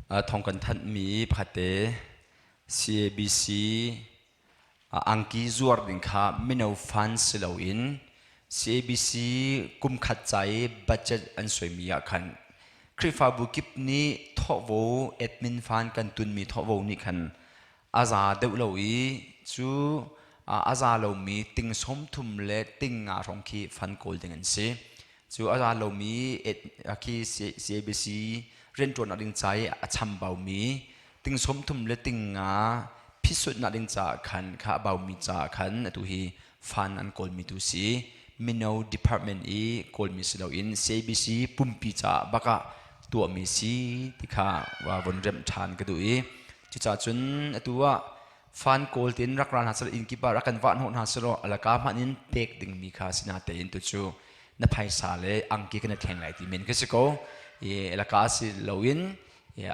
Thong kan thanhmi pakhatte CABC angki zuar ding kha mino fund si loin CABC kumkhat ca i budget an suaimi ah khan Khrihfabu kip nih thawhvo admin fund kan tunmi thawhvo nih khan a za deuh lo i cu a za lomi ting 30 le ting nga hrawng khi fund kawl ding an si. Cu a za lomi khi CABC rianṭuannak ding ca i a chambaumi ting 30 le ting nga phisutnak ding caah khan kha a baumi caah khan atu hi fund an kawlmi tu si. Mino department i kawlmi si loin CABC pumpi caah bak ah tuahmi si ti kha von remh ṭhan ka duh i cucaah cun atu ah fan kawl tin rak ra hna selaw inn kip ah rak kan vah hnawh hna selaw alaka hmanh in pek dingmi kha si natein tu cu na phaisa le angki kan i thleng lai ti men ka si ko. I alaka si loin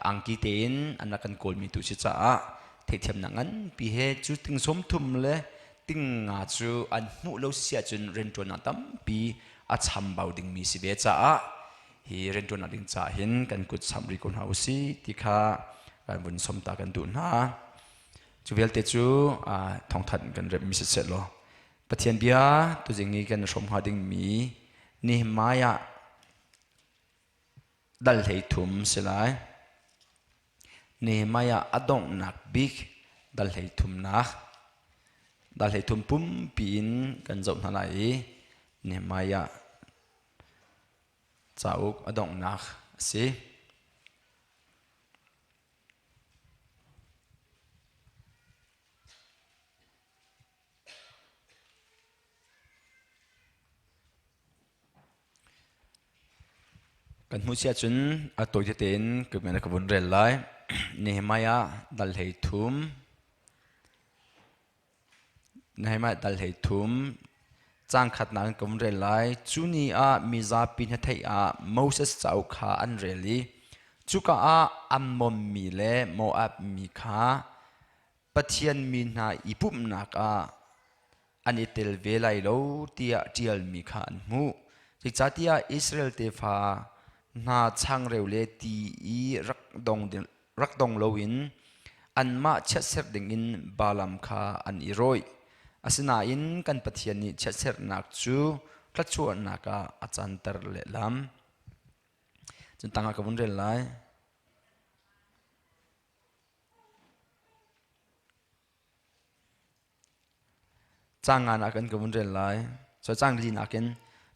angki tein an rak kan kawlmi tu si caah theihthiamnak nganpi he cu ting 30 le ting nga cu an hmuh lo si ahcun rianṭuannak tampi a chambau dingmi si ve caah hi rianṭuannak ding caah hin kan kut samh rih ko hna usih ti kha kan vun som ta kan duh hna. Cu vialte cu thawngthanh kan remhmi siseh law Pathian bia tuzing i kan hrawm hnga dingmi Nehemiah dal 13 si lai. Nehemiah a donghnak bik dal 13nak dal 13 pumpi in kan zoh hna lai i Nehemiah cauk a donghnak a si. Kan hmuh si ahcun a tawi tete in ka vun rel lai. Nehemiah dal 13 Nehemiah dal 13 caang khatnak in ka vun rel lai. Cu ni ah mizapi hna theih ah Moses cauk kha an rel i cuka ah Ammon mi le Moab mi kha Pathian mi hna i pumhnak ah an i tel ve lai lo tiah ṭialmi kha an hmuh. Zeicahtiah Israel tefa hna changreu le ti i rak dong loin anmah chiatserh dingin Balaam kha an i rawih. Asinain kan Pathian nih chiatserhnak cu thluachuahnak ah a canter lehlam. Cun tangah ka vun rel lai. Caang nga ah kan ka vun rel lai. So caang li nakin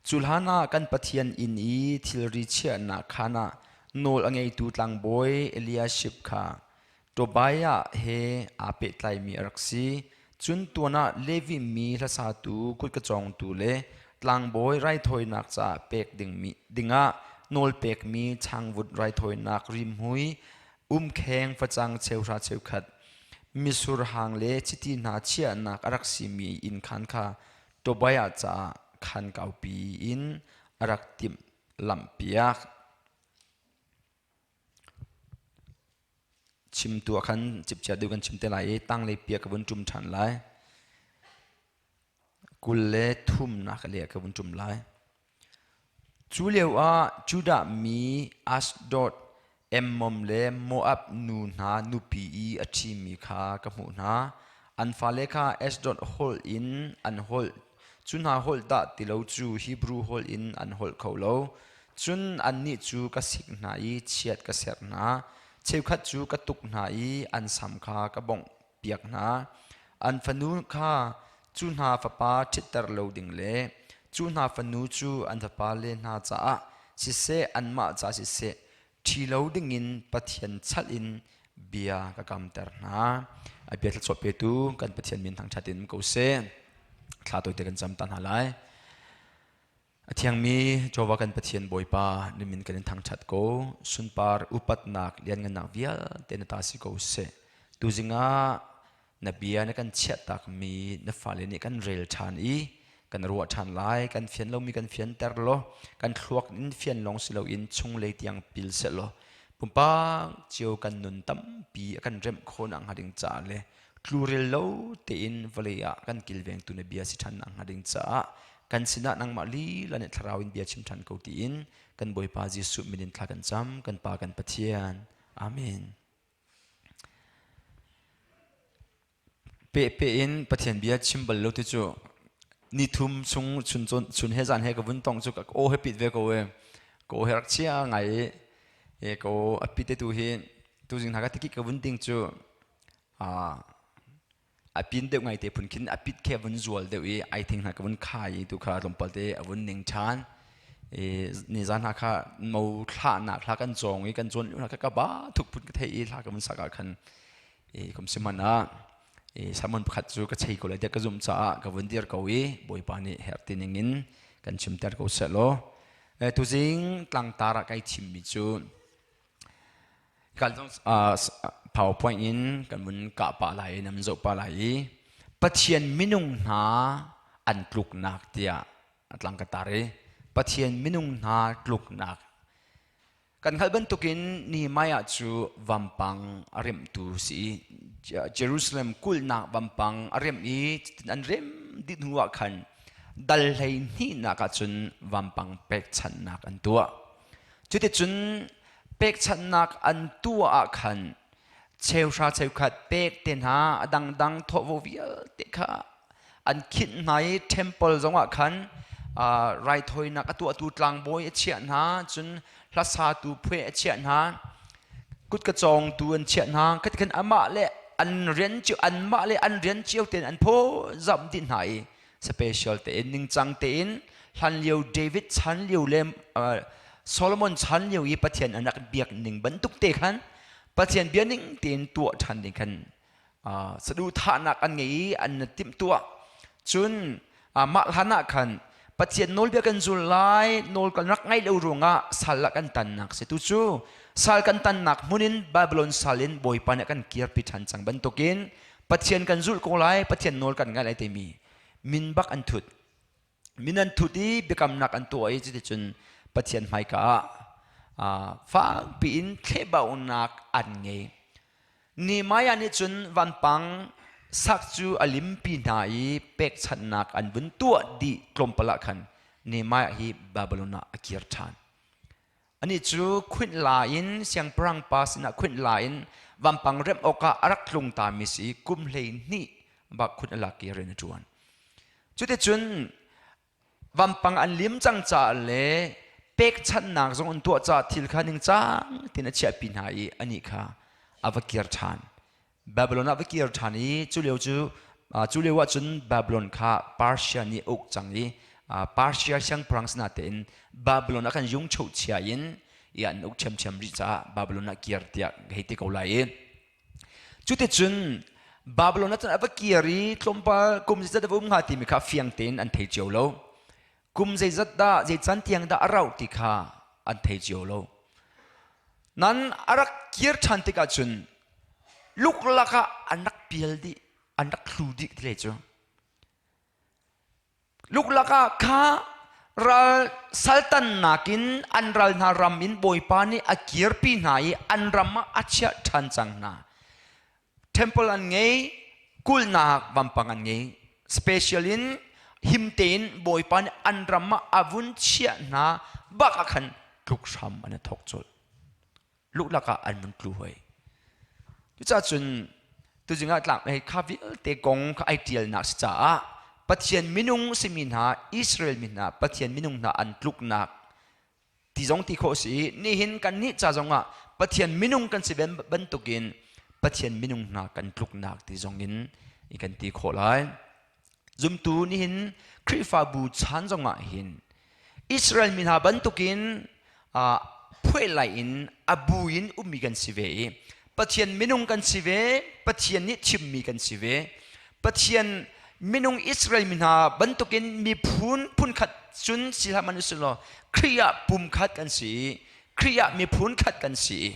cu hlan ah kan Pathian inn i thilri chiahnak khaan ah nawl a ngeitu tlangbawi Eliashib kha Tobiah he aa pehtlaimi a rak si. Cun tuan ah Levi mi hlasatu kutka cawngtu le tlangbawi raithawinak caah pek dingmi dingah nawl pekmi changvut raithawinak rimhmui umkheng facang cheuhra cheukhat mitsur hang le chiti hna chiahnak a rak simi inn khaan kha Tobiah caah khaan kaupi in a rak timhlamhpiak. Chimtu ah khan cipcia deuh kan chim te lai i tanglei pia ka vun ṭum ṭhan lai. 23nak le ka vun ṭum lai. Cu lioah Judah mi Ashdod, Emmon le Moab nu hna nupi i a ṭhimi kha ka hmuh hna. An fale kha Ashdod holh in an holh. Cu hna holh dah ti lo cu Hebrew holh in an holh kho lo. Cun annih cu ka sik hna i chiat ka serh hna. Cheukhat cu ka tuk hna i an sam kha ka bonghpiak hna. An fanu kha cu hna fapa ṭhitter lo ding le cu hna fanu cu an fapale hna caah siseh anmah ca siseh ṭhi lo dingin Pathian chalh in bia ka kamter hna. A bia thluachuah petu kan Pathian min thangṭhat in ko seh. Thla tawite kan cam ta hna lai. A thiangmi Jehovah kan Pathian Bawipa na min kan in thangṭhat ko. Sunpar upatnak lianngannak vialte na ta si ko seh. Tuzing ah na bia na kan chiahtakmi na fale nih kan rel ṭhan i kan ruah ṭhan lai. Kan fian lomi kan fianter law kan thluak in fian lawng si loin chunglei tiang pil seh law pumpak cio kan nun tampi a kan remh khawh nakhnga ding caah le tlurel lo tein vawlei ah kan kilvengtu na bia si ṭhan nakhnga ding caah kan sinah nangmah lila nih thlarau in bia chim ṭhan ko tiin kan Bawipa Jesuh min in thla kan cam kan Pa kan Pathian. Amen. Pe pe in Pathian bia chim bal lo ti cu ni thum chung chun chun he zan he ka vun tong cu ka aw he pit ve ko e ko he rak chia ngai e ko a pit te tu hi tu jing hna ka tiki ka vun ding cu a a pin deuh ngai te phun khin a pit khe vun zual deuh i ai thing hna ka vun khai i tu kha tlawmpal te a vun ning ṭhan i ni zan hna kha mo thla nak thla kan cawng i kan cawn lio hna kha ka ba thuk phun ka thei i thla ka vun sak ah khan i kum si man ah i sermon pakhat cu ka chei ko lai tiah ka zumh caah ka vun dir ko i Bawipa nih herh ti ning in kan chimter ko seh law tuzing tlangtar ah kai thimmi cu Kal zong PowerPoint in kan vun kah pah lai i nan zoh pah lai i Pathian minung hna an tluknak tiah a tlang ka tar i Pathian minung hna tluknak kan hngalh bantukin Nehemiah cu vampang a remhtu si i Jerusalem kulhnak vampang a remh i cutin an remh dih hnu ah khan dal hlei hnihnak ah cun vampang pekchanhnak an tuah. Cuticun pekchanhnak an tuah ah khan cheuhra cheukhat pek te hna a dangdang thawhvo vialte kha an khinh hna i temple zongah khan raithawinak a tuahtu tlangbawi a chiah hna cun hlasatu phuai a chiah hna kutka cawngtu an chiah hna khatikhan amah le an rian cio anmah le an rian cio tein an phaw zamh dih hna i special tein ningcang tein hlanlio David chan lio le Solomon chan lio i Pathian an rak biak ning bantuk te khan Pathian bia ning tein tuah ṭhan ding khan saduhthahnak an ngei i an timhtuah cun mah hlan ah khan Pathian nawlbia kan zul lai nawl kan rak ngaih lo ruangah sal ah kan tannak si tu cu sal kan tannak hmun in Babylon sal in Bawipa nih a kan kirpi ṭhan cang bantukin Pathian kan zulh ko lai Pathian nawl kan ngaih lai timi min bak an thut min an thut i biakamnak an tuah i cuticun Pathian hmaika ah fakpi in thlehbaunak an ngei Nehemiah nih cun vanpang sak cu a limpi hna i pekchanhnak an vun tuah dih tlawmpal ah khan Nehemiah hi Babylon ah a kir ṭhan Anih cu khuinh la in siangpahrang pa sinah khuinh la in vampang remh awkah a rak tlung tami si i kum 12 bak khunh a lak i rian a ṭuan. Cuticun vampang an lim cang caah le pekchanhnak zong an tuah caah thil kha ningcang tiin a chiahpi hna i anih kha a va kir ṭhan. Babylon ah va kir ṭhan i cu lio cu cu lio ah cun Babylon kha Persia nih a uk cang i Persia siangpahrang sinah tein Babylon ah khan yungcho chia in i an uk ṭhiamṭhiam rih caah Babylon ah kir tiah ka hei ti ko lai i cuticun Babylon ah cun a va kir i tlawmpal kum zeizat a va um hnga timi kha fiang tein an thei cio lo kum zeizat dah zei can tiang dah a rauh ti kha an thei cio lo nan a rak kir ṭhan tikah cun luklak ah an rak pial dih an rak thlu dih ti cu luklak ah kha ral saltannak in an ral hna ram in bawipa nih a kirpi hna i an ram ah a chiah ṭhan cang hna Temple an ngei, kulhnak vampang an ngei. Special in him tein Bawipa nih an ram ah a vun chiah hna bak ah khan tluk hram an i thawk colh. Luklak ah an vun tlu hoi. Cucaah cun tuzing ah tlak hei kha vialte kong kha ai ṭialnak si caah Pathian minung simi hna Israel mi hna Pathian minung hna an tluknak ti zong ti khawh si i nihin kannih ca zongah Pathian minung kan si bantukin Pathian minung hna kan tluknak ti zong in i kan ti khawh lai. Zumtu nihin Khrihfabu chan zongah hin Israel mi hna bantukin phuailai in a bu in ummi kan si ve i Pathian minung kan si ve, Pathian nih thimmi kan si ve. Pathian minung Israel mi hna bantukin miphun phunkhat cun si hlah hmanh usih law Khrih ah pumkhat kan si i Khrih ah miphun khat kan si i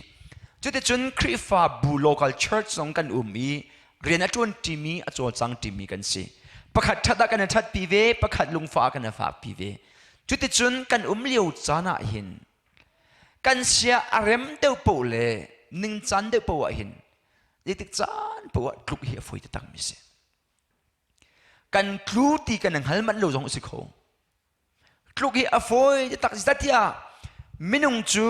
cuticun Khrihfabu local church zong kan um i rian a ṭuan ṭimi a cawlcang ṭimi kan si. Pakhat ṭhat ah kan i ṭhatpi ve, pakhat lungfah ah kan i fakpi ve. Cuticun kan um lio caan ah hin kan sia a rem deuh paoh le ningcan deuh paoh ah hin zeitik caan paoh ah tluk hi a fawi taktakmi si. Kan tlu ti kan hngal manh lo zong a si kho. Tluk hi a fawi taktak tiah minung cu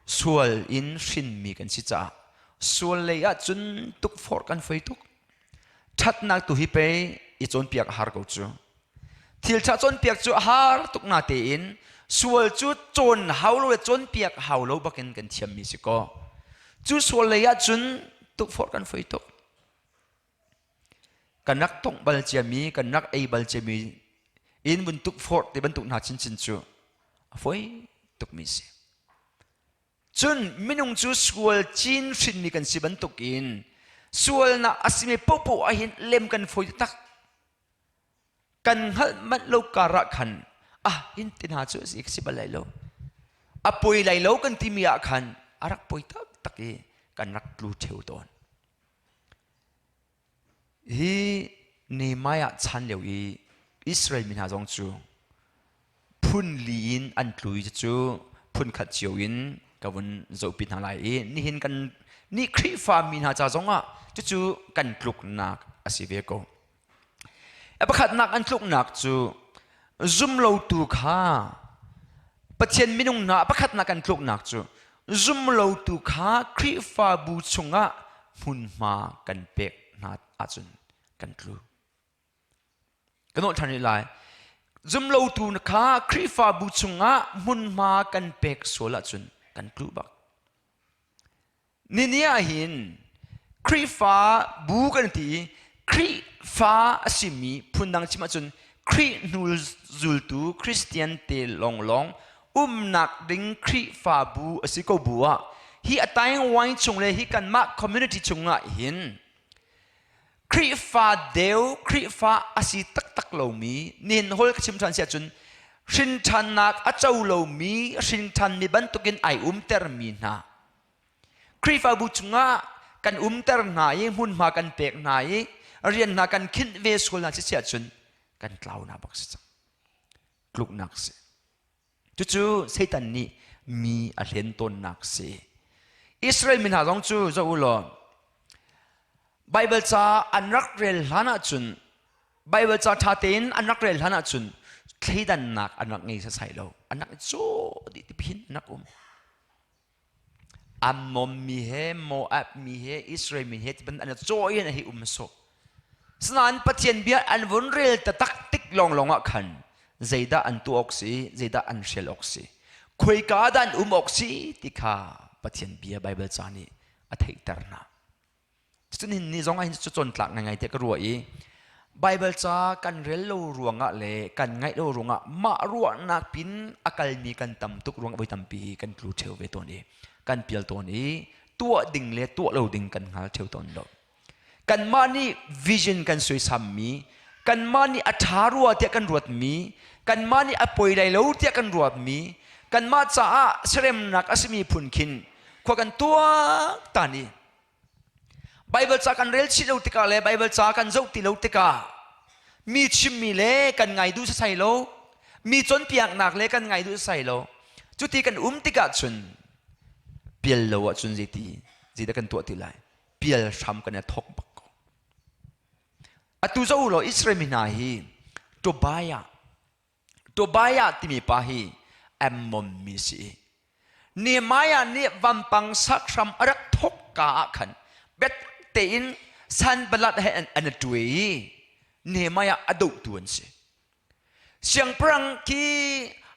Sual in hrinmi kan si caah sual lei ah cun tukforh kan foi tuk. Ṭhatnak tu hi pei i cawnpiak a har ko cu. Thil ṭha cawnpiak cu a har tuk na tein sual cu cawn hau lo le cawnpiak hau lo bakin kan thiammi si kaw. Cu sual lei ah cun tukforh kan foi tuk. Kan rak tongh bal ciami, kan rak ei bal ciami in vun tukforh ti bantuk hna chinchin cu a foi tukmi si. Cun minung cu sual cin hrinmi kan si bantukin sualnak a simi paohpaoh ahhin lem kan fawi tak. Kan hngalh manh lo kar ah khan ah hin ti hna cu si si bal lai lo. A poi lai lo kan timi ah khan a rak poi taktak i kan rak tlu ṭheo tawn. Hi Nehemiah chan lio i Israel mi hna zong cu phun li in an tlu i cucu phun khat cio in ka vun zohpi hna lai i nihin kan ni Khrihfa mi hna ca zongah cucu kan tluknak a si ve ko. A pakhatnak an tluknak cu zumlotu kha Pathian minung hna pakhatnak an tluknak cu zumlotu kha Khrihfabu chungah hmunhma kan pek hna ahcun kan tlu. Kan nawh ṭhan rih lai. Zumlotu kha Khrihfabu chungah hmunhma kan pek sual ahcun kan tlu bak. Nini ah hin Khrihfa bu kan ti i Khrihfa a simi phundang chim ahcun Khrih hnu zultu Christian te lawnglawng umnak ding Khrihfabu a si ko bu ah hi a taing chung le hi kanmah community chungah hin Khrihfa deu Khrihfa a si taktak lomi nihin hol ka chim ṭhan si ahcun hrinṭhannak a co lomi hrinṭhanmi bantukin ai umtermi hna Khrihfabu chungah kan umter hna i hmunhma kan pek hna i rian hna kan khinh ve sual hna si ahcun kan tlaunak bak si cang. Tluknak si. Cucu Satan nih mi a hlen tawnnak si. Israel mi hna zong cu zoh u law Bible ca an rak rel hlan ahcun Bible ca ṭha tein an rak rel hlan ahcun thleidannak an rak ngei sasai lo. An rak i caw dih ti phin an rak um. Ammon mi he Moab mi he Israel mi he ti an caw in a hei um sawh. Sinain Pathian bia an vun rel taktak tik lawnglawng ah khan zeidah an tuah awk si, zeidah an hrial awk si, khuaika dah an um awk si ti kha Pathian bia Baibal ca nih a theihter hna. Cun hin ni zong ah hin cu cawntlak ngaingai tiah ka ruah i Baibal ca kan rel lo ruangah le kan ngaih lo ruangah mah ruahnak pin a kalmi kan tam tuk ruangah voi tampi kan tlu ṭheo ve tawn i kan pial tawn i tuah ding le tuah lo ding kan hngal ṭheo tawn lo. Kanmah nih vision kan suaisammi, kanmah nih a ṭha rua tiah kan ruatmi, kanmah nih a poi lai lo tiah kan ruatmi, kanmah caah seremnak a simi phun khin khua kan tuak tan i Baibal ca kan rel chih lo tikah le Baibal ca kan zoh ti lo tikah mi chimmi le kan ngai duh sasai lo, mi cawnpiaknak le kan ngai duh sasai lo. Cuti kan um tikah cun pial lo ahcun zeiti zeidah kan tuah ti lai? Pial hram kan i thawk bak ko. Atu zoh u law Israel mi hna hi Tobiah Tobiah timi pa hi Ammon mi si i Nehemiah nih vampang sak hram a rak thawk ka ah khan biatak tein Sanballat he an i ṭuai i Nehemiah a dohtu an si. Siangpahrang khi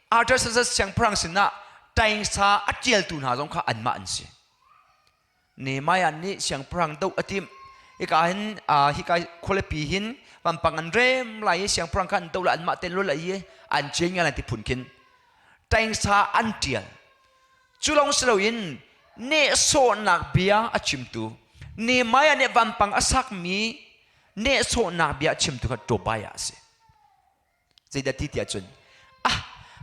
Artaxerxes siangpahrang sinah taingsa a ṭialtu hna zong kha anmah an si. Nehemiah nih siangpahrang doh a timh. Hika hin hika khualipi hin vampang an rem lai i siangpahrang kha an doh lai anmah tein lul i an cian ngai lai ti phun khin taingsa an ṭial. Cu lawng si loin nehsawhnak bia a chimtu Nehemiah nih vampang a sakmi nehsawhnak bia a chimtu kha Tobiah a si. Zeidah ti tiah cun ah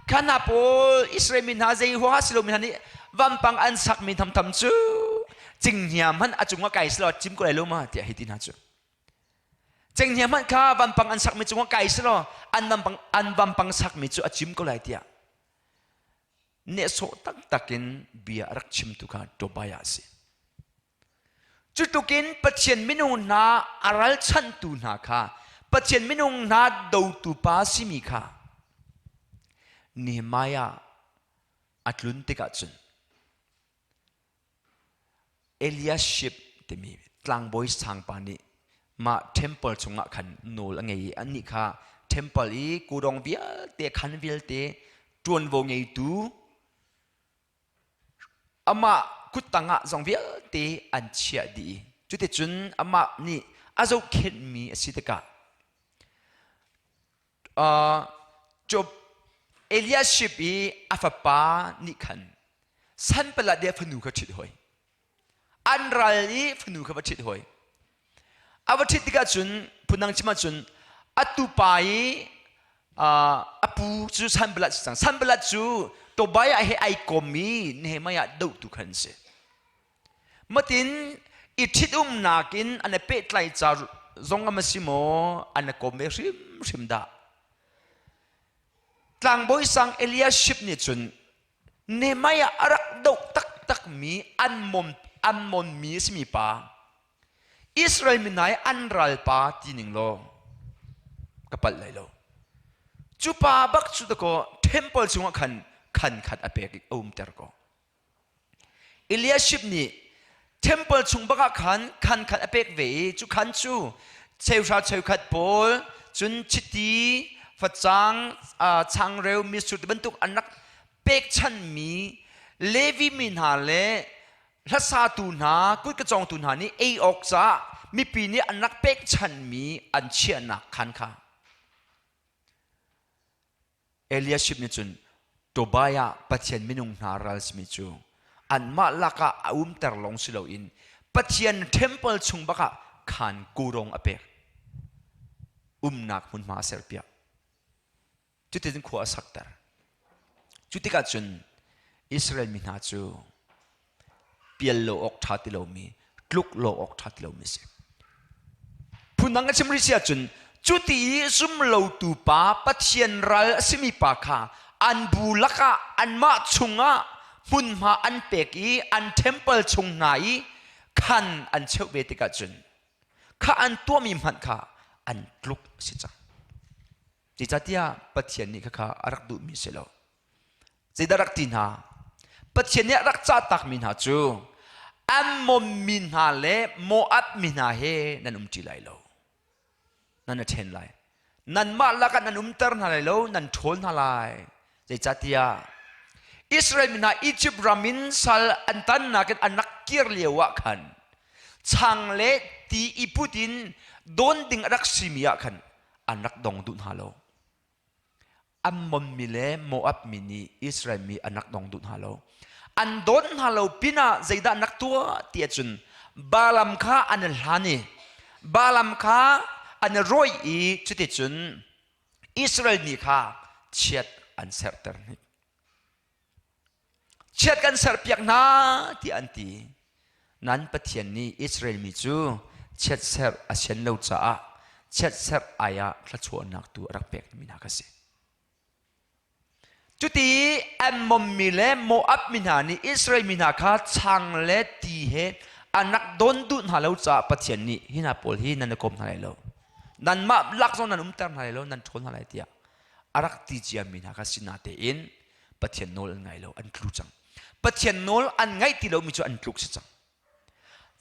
kha hna pawl Israel mi hna zei huaha si lomi hna nih vampang an sakmi thamtham cu cinghngia hmanh a cungah kai selaw cim ko lai lo ma tiah hei ti hna cu cinghngia hmanh kha vampang an sakmi cungah kai selaw an vampang an vampang sakmi cu a cim ko lai tiah nehsawh taktak in bia a rak chimtu kha Tobiah a si. Cutukin Pathian minung hna a ralchanhtu hna kha Pathian minung hna dotu pa simi kha Nehemiah a tlun tikah cun. Eliashib timi tlangbawi sangpa nih mah temple chungah khan nawl a ngei i annih kha temple i kudawng vialte khan vialte ṭuanvo ngeitu amah kuttang ah zong vialte an chiah dih i cuticun amah nih a zohkhenhmi a si tikah uh, Job Eliashib i a fapa nih khan Sanballat i a fanu kha ṭhit hoi an ral i fanu kha va ṭhit hoi a va ṭhit tikah cun phundang chim ahcun a tupa i a pu cu Sanballat si cang Sanballat cu Tobiah he ai kommi Nehemiah dohtu khan si matin i ṭhitumnak in an i pehtlai ca zong a si maw an i kom ve hrimhrim dah tlangbawi sang Eliashib nih cun Nehemiah a rak doh taktakmi an an monmi a simi pa Israel mi hna i an ralpa ti ning law ka palh lai lo. Cu pa bak cu dakaw temple chungah khan khan khat a pek i a umter ko. Eliashib nih temple chung bak ah khan khan khat a pek ve i cu khan cu cheuhra cheukhat pawl cun chiti facang changreu mitsur ti bantuk an rak pekchanhmi Levi mi hna le hlasatu hna kutkacawngtu hna nih ei awk caah mipi nih an rak pekchanhmi an chiahnak khan kha Eliashib nih cun Tobiah Pathian minung hna ral simi cu anmah lakah a umter lawng si loin Pathian temple chung bakah khaan kurong a pek. Umnak hmunhma a serpiak. Cuticun khua a sakter. Cu tikah cun Israel mi hna cu pial lo awk ṭha ti lomi, tluk lo awk ṭha ti lomi a si. Phundang a chim rih si ahcun cuti i zum lotu pa Pathian ral a simi pa kha an bu lakah anmah chungah hmunhma an pek i an temple chung hna i khan an cheuh ve tikah cun kha an tuahmi hmanh kha an tluk a si cang. Zeicahtiah Pathian nih khakha a rak duhmi si lo. Zeidah rak ti hna? Pathian nih a rak cahtakmi hna cu Ammon mi hna le Moab mi hna he nan um ṭi lai lo. Nan i ṭhen lai. Nanmah lakah nan umter hna lai lo, nan ṭhawl hna lai. Zeicahtiah Israel mi hna Egypt ram in sal an tannak in an rak kir lio ah khan chang le ti i put in dawn ding a rak simi ah khan an rak dong duh hna lo. Ammon mi le Moab mi nih Israel mi an rak dong duh hna lo. An dawn hna lo pinah zeidah an rak tuah ti ahcun Balaam kha an i hlan i Balaam kha an i rawih i cuticun Israel mi kha chiat an serter hnik. Chiat kan serpiak hna tiah an ti. Nan Pathian nih Israel mi cu chiatserh a sian lo caah chiatserh ai ah thluachuahnak tu a rak pekmi hna kha si. Cuti Ammon mi le Moab mi hna nih Israel mi hna kha chang le ti he an rak don duh hna lo caah Pathian nih hi hna pawl hi nan i kom hna lai lo. Nanmah lak zong nan umter hna lai lo, nan ṭhawl hna lai tiah a rak ti ciami hna kha si natein Pathian nawl an ngai lo, an tlu cang. Pathian nawl an ngaih ti lomi cu an tluk si cang.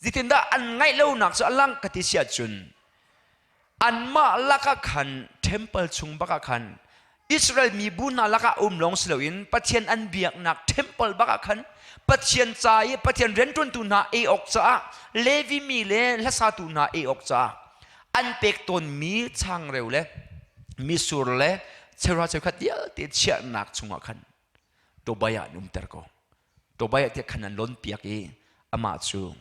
Zeitindah an ngaih lonak cu a lang ka ti si ahcun anmah lakah khan temple chung bakah khan Israel mibu hna lakah um lawng si loin Pathian an biaknak temple bakah khan Pathian ca i Pathian rianṭuantu hna ei awk caah Levi mi le hlasatu hna ei awk caah an pek tawnmi changreu le mitsur le cheuhra cheukhat vialte chiahnak chungah khan Tobiah an umter ko. Tobiah tiah khan an lonpiak i amah cu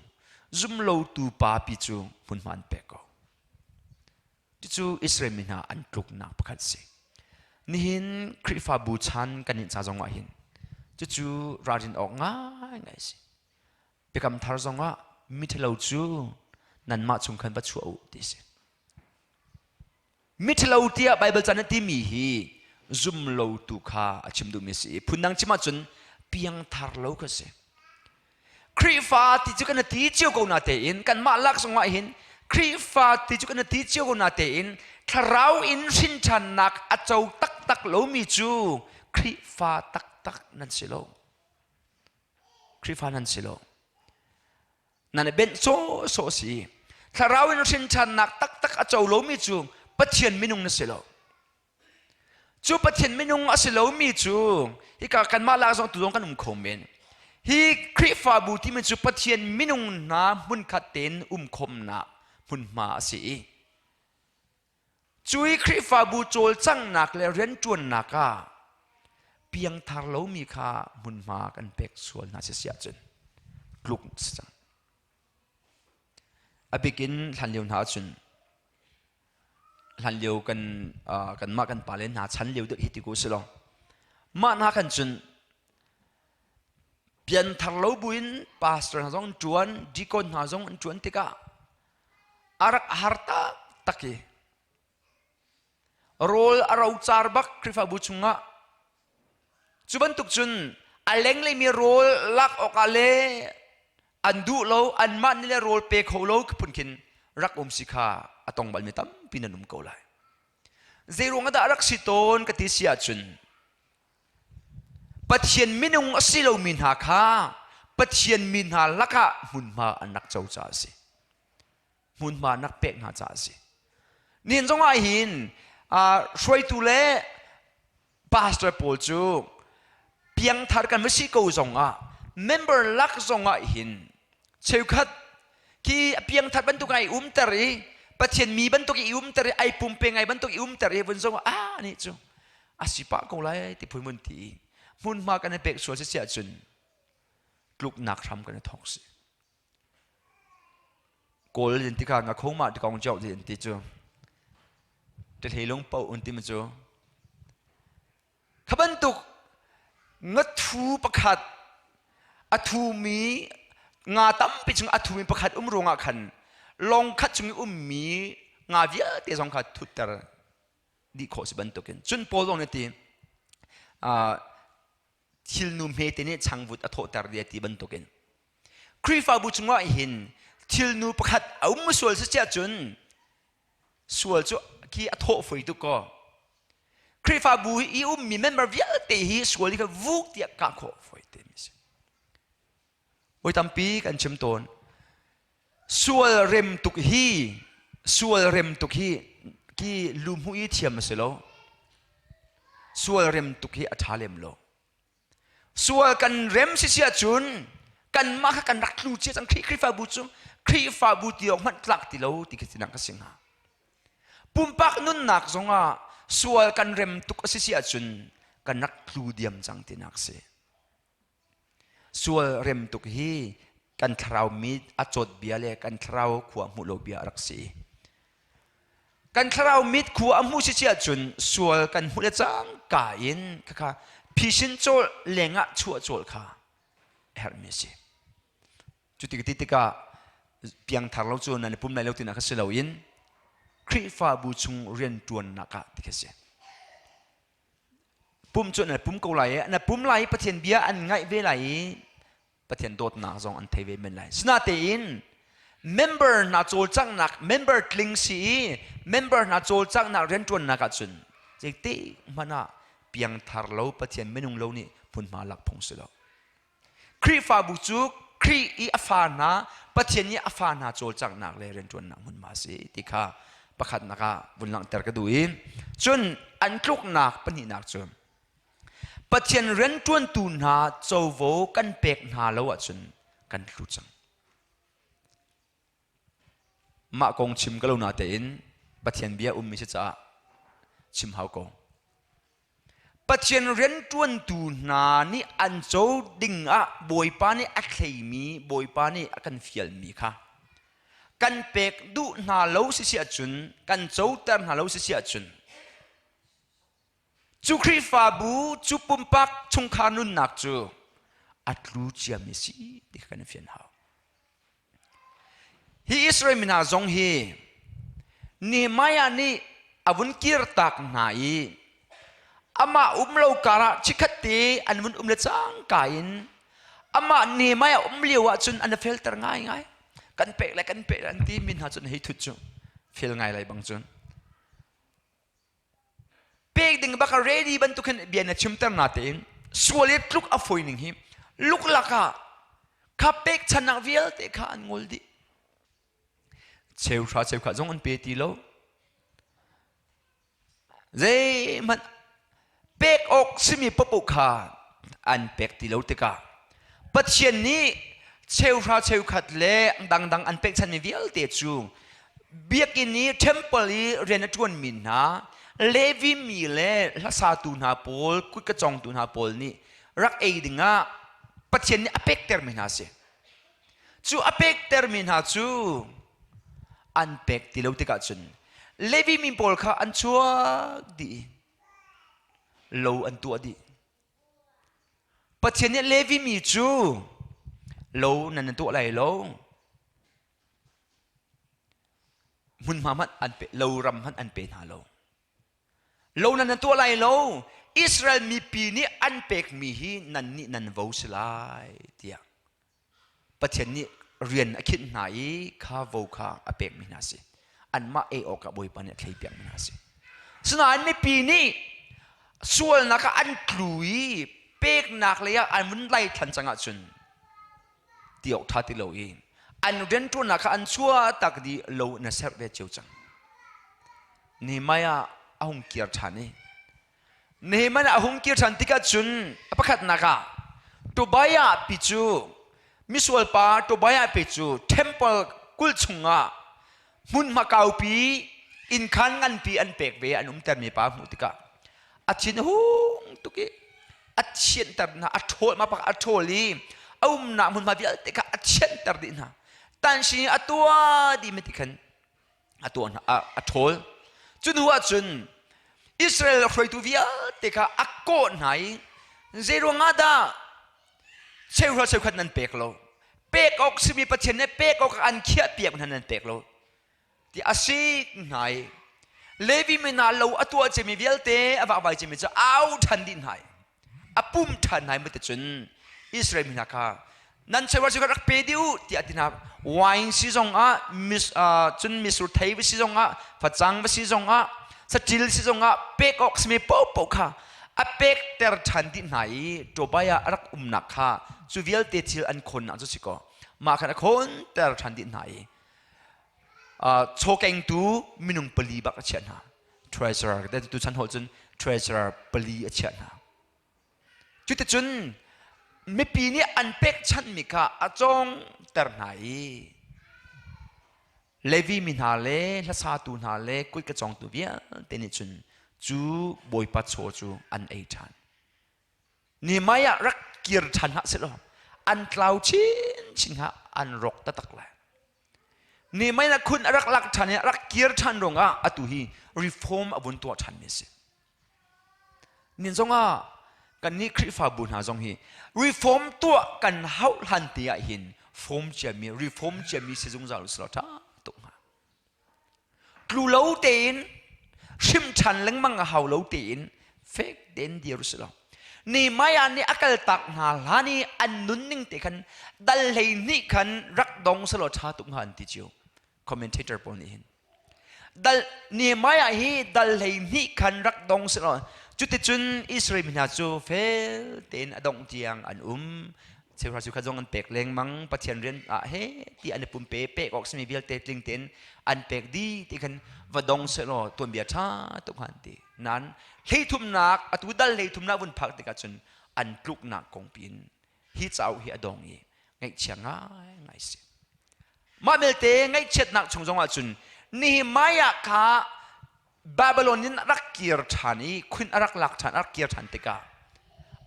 zumlotu pa pi cu hmunhma an pek ko. Cucu Israel mi hna an tluknak pakhat si. Nihin Khrihfabu chan kan nih ca zong ah hin cucu ralrin awk ngaingai si. Biakam thar zong ah miṭhalo cu nanmah chung khan va chuah u ti si. Miṭhalo tiah Baibal ca na timi hi zumlotu kha a chim duhmi a si i phundang chim ahcun piangthar lo kha si. Khrihfa ti cu kan ti cio ko na tein kanmah lak zongah hin Khrihfa ti cu kan ti cio ko na tein thlarau in hrinṭhannak a co taktak lomi cu Khrihfa taktak nan si lo. Khrihfa nan si lo. Nan i benh sawhsawh si. Thlarau in hrinṭhannak taktak a co lomi cu Pathian minung na si lo. Cu Pathian minung a si lomi cu hika kanmah lak zong tu zong kan um kho men. Hi Khrihfabu timi cu Pathian minung hna hmunkhat tein um khawmnak hmunhma a si i cu i Khrihfabu cawlcanghnak le rianṭuannak ah piangthar lomi kha hmunhma kan pek sual hna si si ahcun tluk si cang. A bikin hlanlio hna ahcun hlanlio kan kanmah kan pale hna chan lio deuh hi ti ko si law mah hna khan cun pianthar lo buin pastor hna zong an ṭuan deacon hna zong an ṭuan tikah a rak har taktak i rawl a rocar bak Khrihfabu chungah cu bantuk cun a lenglei mi rawl lak awkah le an duh lo anmah nih le rawl pe kho lo phun khin rak um si kha a tong balmi tampi nan um ko lai. Zei ruang dah rak si tawn ka ti si ahcun Pathian minung a si lomi hna kha Pathian mi hna lakah hmunhma an rak co caah a si. Hmunhma an rak pek hna caah a si. Nihin zong ah hin hruaitu le pastor pawl cu piangthar kan va si ko zong ah member lak zong ah hin cheukhat khi a piangthar bantuk ai umter i Pathian mi bantuk i umter i ai pumpe ngai bantuk i umter i vun zong ah nih cu a si pah ko lai ti phun mun ti i hmunhma kan i pek sual si si ahcun tluknak hram kan i thawk si Kawl in tikha nga kho ma ti kong chau ti ti cu te hlei lung po un ti ma cu kha bantuk ngathu pakhat a thumi nga tampi chung a thumi pakhat um ruangah khan lawng khat chung i ummi nga vialte zong kha thutter dih khawh si bantukin cun Paul zong nih ti thilnu hmete nih changvut a thawhter dia ti bantukin Khrihfabu chungah hin thilnu pakhat a um sual si cun sual cu khi a thawh foi tuk ko Khrihfabu i ummi member vialte hi sual hi kha vuk tiah kah khawh foi te mi si Voi tampi kan chim tawn. Sual rem tuk hi, sual rem tuk hi ki lu hmuh i thiam a si lo. Sual rem tuk hi a ṭha lem lo. Sual kan rem si si ahcun kanmah kha kan rak tlu cia cang Khrihfabu cu Khrihfabu ti awk hmanh tlak ti lo ti khi tinak ka si hnga. Pumpak nunnak zongah sual kan rem tuk a si si ahcun kan rak tlu diam cang tinak si. Sual rem tuk hi kan thlarau mit a cawt bia le kan thlarau khua hmuh lo bia a rak si. Kan thlarau mit khua a hmuh si si ahcun sual kan hmuh le cangka in khakha phisin cawl lengah chuah cawl kha a herhmi a si. Cuti ka ti tikah piangthar lo cu nan i pum lai lo tinak kha si loin Khrihfabu chung rianṭuannak ah ti kha si. Pum cu na pum ko lai i na pum lai i Pathian bia an ngaih ve lai i Pathian dawtnak zong an thei ve men lai. Sinatein member hna cawlcanghnak member tling si i member hna cawlcanghnak rianṭuannak ahcun zeitik hmanh ah piangthar lo Pathian minung lo nih hmunhma lak phung si lo. Khrihfabu cu Khrih i a fa hna Pathian i a fa hna cawlcanghnak le rianṭuannak hmunhma a si ti kha pakhatnak ah vun langhter ka duh i cun an tluknak pahnihnak cu Pathian rianṭuantu hna covo kan pek hna lo ahcun kan tlu cang. Mah kong chim ka lo natein Pathian bia ummi si caah chim hau ko. Pathian rianṭuantu hna nih an co dingah Bawipa nih a thleimi Bawipa nih a kan fialmi kha kan pek duh hna lo si si ahcun kan coter hna lo si si ahcun cu Khrihfabu cu pumpak chungkhar nunnak cu a tlu ciami si ti kha kan i fian hau. Hi Israel mi hna zong hi Nehemiah nih a vun kirtak hna i amah um lo karah chikkhat te an vun um le cangka in amah Nehemiah um lio ahcun an felter ngaingai. Kan pek le kan pek le an ti mi hna cun hei thut cu fel ngai lai bang cun. Pek ding bak a ready bantuk hin bia na chimter na tein sual i tluk a foi ning hi luklak ah. Kha pekchannak vialte kha an ngol dih. Cheuhra cheukhat zong an pe ti lo. Zeihmanh pek awk simi paohpaoh kha an pek ti lo tikah Pathian nih cheuhra cheukhat le dangdang an pekchanmi vialte cu biakinn i temple i rian a ṭuanmi hna Levi mi le hlasatu hna pawl kutka cawngtu hna pawl nih rak ei dingah Pathian nih a pektermi hna a si. Cu a pektermi hna cu an pek ti lo tikah cun Levi mi pawl kha an chuak dih i lo an tuah dih. Pathian nih Levi mi cu lo nan tuah lai lo. Hmunhma hmanh an pe lo ram hmanh an pe hna lo. Lo nan nan tuah lai lo. Israel mipi nih an pekmi hi nan nih nan vo si lai tiah Pathian nih rian a khinh hna i kha vo kha a pekmi hna a si. Anmah ei awkah Bawipa nih a thleipiakmi hna a si. Sinain mipi nih sualnak ah an tlu i peknak lei ah an vun lai than cang ahcun ti awk ṭha ti lo i an rianṭuannak kha an chuah tak dih lo na serh ve cio cang. Nehemiah a hung kir ṭhan i Nehemiah a hung kir ṭhan tikah cun a pakhatnak ah Tobiah pi cu misual pa Tobiah pi cu temple kulh chungah hmunhma kaupi innkhan nganpi an pek ve an umtermi pa hmuh tikah a thin a hung tuk i a thianter hna a ṭhawl ma pak a ṭhawl i a umnak hmunhma vialte kha a thianter dih hna tansi a tuah dih mi ti khan a tuah hna a ṭhawl cu hnu ah cun Israel hruaitu vialte kha a kawh hna i zeiruang ah dah cheuhra cheukhat nan pek lo pek awk simi Pathian nih pek awk an khiah piak hna nan pek lo ti a sik hna i Levi mi hna lo a tuah cemi vialte a vakvai cemi cu au ṭhan dih hna i a pum ṭhan hna i cun Israel mi hna kha nan cheuhra cu rak pe dih u tiah a ti hna wine si zong ah mis, uh, cun misur thei va si zong ah facang va si zong ah saṭil si zong ah pek awk simi paohpaoh kha a pekter ṭhan dih hna i Tobiah a rak umnak kha cu vialte thil an khawnnak cu si kaw mah khan a khawnter ṭhan dih hna i uh, chawkengtu minung pali bak a chiah hna treasurer tu chan holh cun treasurer pali a chiah hna cuticun mipi nih an pekchanhmi kha a cawngter hna i Levi mi hna le hlasatu hna le kutka cawngtu vialte nih cun cu Bawipa chaw cu an ei ṭhan Nehemiah rak kir ṭhan hlah sehlaw an tlau chinchin hnga an rawk taktak lai Nehemiah khun a rak lak ṭhan i a rak kir ṭhan ruangah atu hi reform a vun tuah ṭhanmi a si. Nin zongah kannih Khrihfabu hna zong hi reform tuah kan hauh hlan te ah hin form ciami reform ciami si zungzal u selaw ṭha tuk hnga. Tlu lo tein hrim ṭhan lengmang a hau lo tein fek tein dir u selaw Nehemiah nih a kaltak hna hlan i an nunning te khan dal 12 khan rak dong selaw ṭha tuk hnga an ti cio commentator pawl nih hin dal Nehemiah hi dal 12 khan rak dong selaw cuticun Israel mi hna cu fel tein a dongh tiang an um cheuhra cu kha zong an pek lengmang Pathian rian ah he ti an i pumpe pek awk simi vialte tling tein an pek dih ti khan va dong selaw tuanbia ṭha tuk hnga an ti Nain hleithumnak atu dal hleithumnak vun phak tikah cun an tluknak kong piin hi cauk hi a dong i ngaihchia ngaingai si. Mah belte ngaihchiatnak chung zongah cun Nehemiah kha Babylon in a rak kir ṭhan i khun a rak lak ṭhan a rak kir ṭhan tikah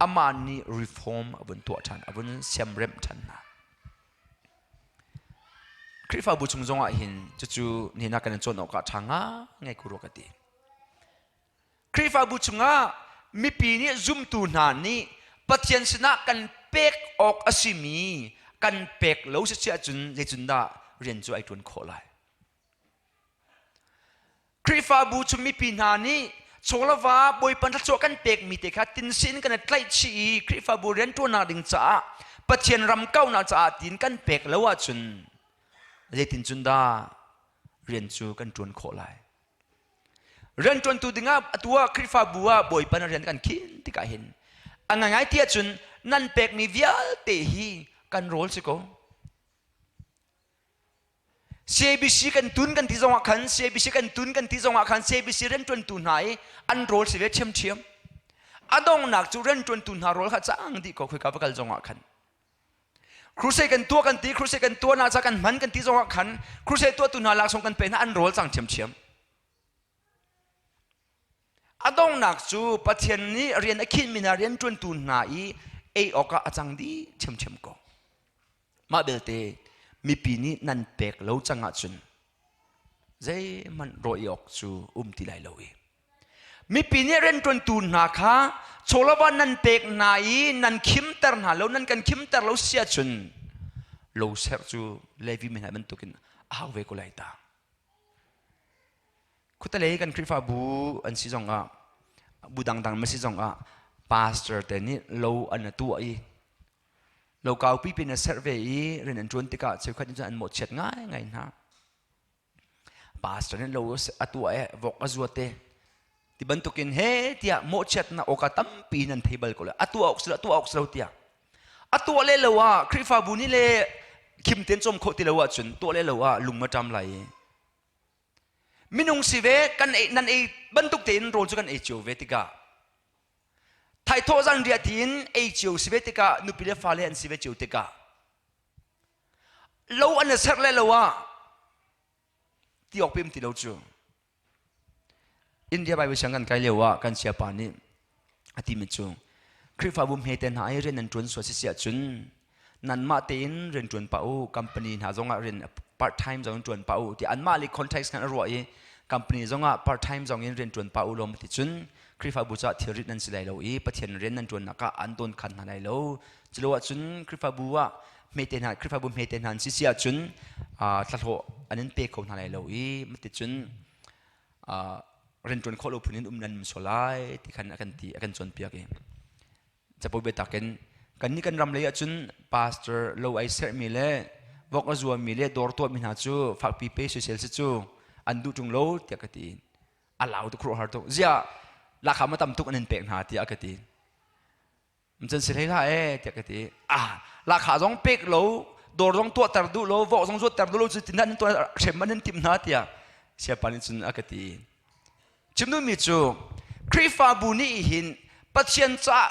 amah nih reform a vun tuah ṭhan a vun siamremh ṭhan hna. Khrihfabu chung zongah hin cucu nihin ah kan in cawn awk ah ṭha ngai ku rua ka ti. Khrihfabu chungah mipi nih zumtu hna nih Pathian sinah kan pek awk a simi kan pek lo si ahcun zeitindah rian cu ai ṭuan khawh lai? Khrihfabu chung mipi hna nih chawlava Bawipa thluachuah kan pekmi te kha tinsin kan i tlaihchih i Khrihfabu rianṭuannak ding caah Pathian ram kaunak caah tiin kan pek lo ahcun zeitin cun dah rian cu kan ṭuan khawh lai? Rianṭuantu dingah atu ah Khrihfabu ah Bawipa na rian kan khin tikah hin a ngaingai ti ahcun nan pekmi vialte hi Kan rawl si ko. CABC kan tun kan ti zongah khan CABC kan tun kan ti zongah khan CABC rianṭuantu hna i an rawl si ve ṭhiamṭhiam. A donghnak cu rianṭuantu hna rawl kha cang dih ko khoika va kal zongah khan. Crusade kan tuah kan ti crusade kan tuah na ca kan hman kan ti zongah khan crusade tuahtu hna laksawng kan pe hna an rawl cang ṭhiamṭhiam. A donghnak cu Pathian nih rian a khinhmi hna rianṭuantu hna i ei awkah a cang dih ṭhiamṭhiam ko. Mah belte mipi nih nan pek lo cang ahcun zeihmanh rawh i awk cu um ti lai lo i mipi nih rianṭuantu hna kha chawlava nan pek hna i nan khimter hna lo nan kan khimter lo si ahcun lo serh cu Levi mi hna bantukin a hau ve ko lai ta. Khutalei kan Khrihfabu an si zongah bu dangdang ma si zongah pastor te nih lo an tuah i lo kaupi pin a serh ve i rian an ṭuan tikah cheukhat nih cun an mawhchiat ngaingai hna. Pastor nih lo a tuah i vok a zuat i ti bantukin he tiah mawhchiatnak awka tampi nan thei bal ko lai. A tuah awk si lo, a tuah awk si lo tiah. A tuah le lo ah Khrihfabu nih le khim tein cawm khawh ti lo ahcun tuah le lo ah lung ma ṭam lai i Minung si ve kan ei nan ei bantuk tein rawl cu kan ei cio ve tikah thaithawh zan riah tiin ei cio si ve tikah nupi le fale an si ve cio tikah lo an serh le lo ah ti awk pim ti lo cu India Bible siang kan kai lio ah kan siapa nih a timi cu Khrihfabu hmete hna i rian nan ṭuan sual si si ahcun nanmah tein rian ṭuan pah u company hna zongah rian part time zong in ṭuan pah u ti anmah le context khan a ruah i company zongah part time zong in rian ṭuan pah u lawm ti cun Khrihfabu caah thilrit nan si lai lo i Pathian rian nan ṭuannak ah an dawn khan hna lai lo culo ahcun Khrihfabu ah hmete hna Khrihfabu hmete hna an si si ahcun thlahlawh an in pe kho hna lai lo i mati cun rianṭuan khawh lo phun in um nan um sual lai ti khan a kan ti a kan cawnpiak i capo biatak in kan nih kan ram lei ahcun pastor lo ai serhmi le vok a zuami le dawr tuahmi hna cu fakpi pe soisel si cu an duh ṭung lo tiah ka ti a lau tuk khuaruahhar tuk ziah lakha ma tam tuk an in pek hna tiah ka ti Cun si hlei hlah ee tiah ka ti. Ah, lahkhah zong pek lo, dawr zong tuahter duh lo, vok zong zuatter duh lo cu tin nan tuah hrem an in timh hna tiah siapa nih cun a ka ti. Chim duhmi cu Khrihfabu nih hin Pathian caah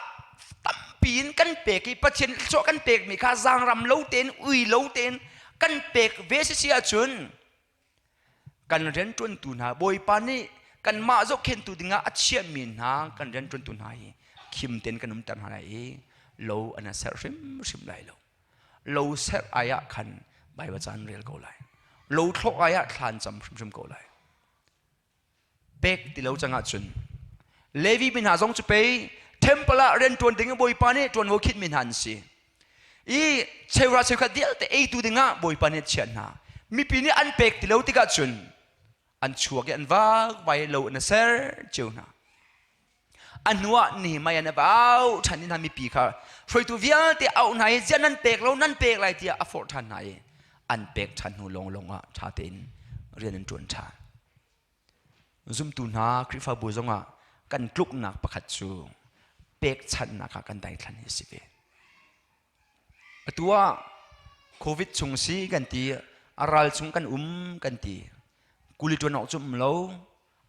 tampi in kan pek i Pathian thluachuah kan pekmi kha zaangram lo tein ui lo tein kan pek ve si si ahcun Kan rianṭuantu hna Bawipa nih kanmah zohkhenhtu dingah a chiahmi hna kan rianṭuantu hna hi khim tein kan umter hna lai i lo an serh hrimhrim lai lo. Lo serh ai ah khan Baibal ca an rel ko lai. Lo thlawh ai ah thla an cam hrimhrim ko lai. Pek ti lo cang ahcun Levi mi hna zong cu pei temple ah rianṭuan ding in Bawipa nih ṭuanvo khinhmi hna an si. I cheura cheukhat vialte eitu dingah Bawipa nih a chiah hna. Mipi nih an pek ti lo tikah cun an chuak i an vakvai lo in a ser cio hna. A hnuah Nehemiah nih a va auh ṭhan i hna mipi kha hruaitu vialte auh hna i ziah nan pek lo nan pek lai tiah a forh ṭhan hna i an pek ṭhan hnu lawnglawng ah ṭha tein rian an ṭuan ṭhan. Zumtu hna Khrihfabu zongah kan tluknak pakhat cu pekchanhnak ah kan daithlan hi a si ve. Atu ah COVID chung si kan ti, a ral chung kan um kan ti. Kuli ṭuan awk cu um lo,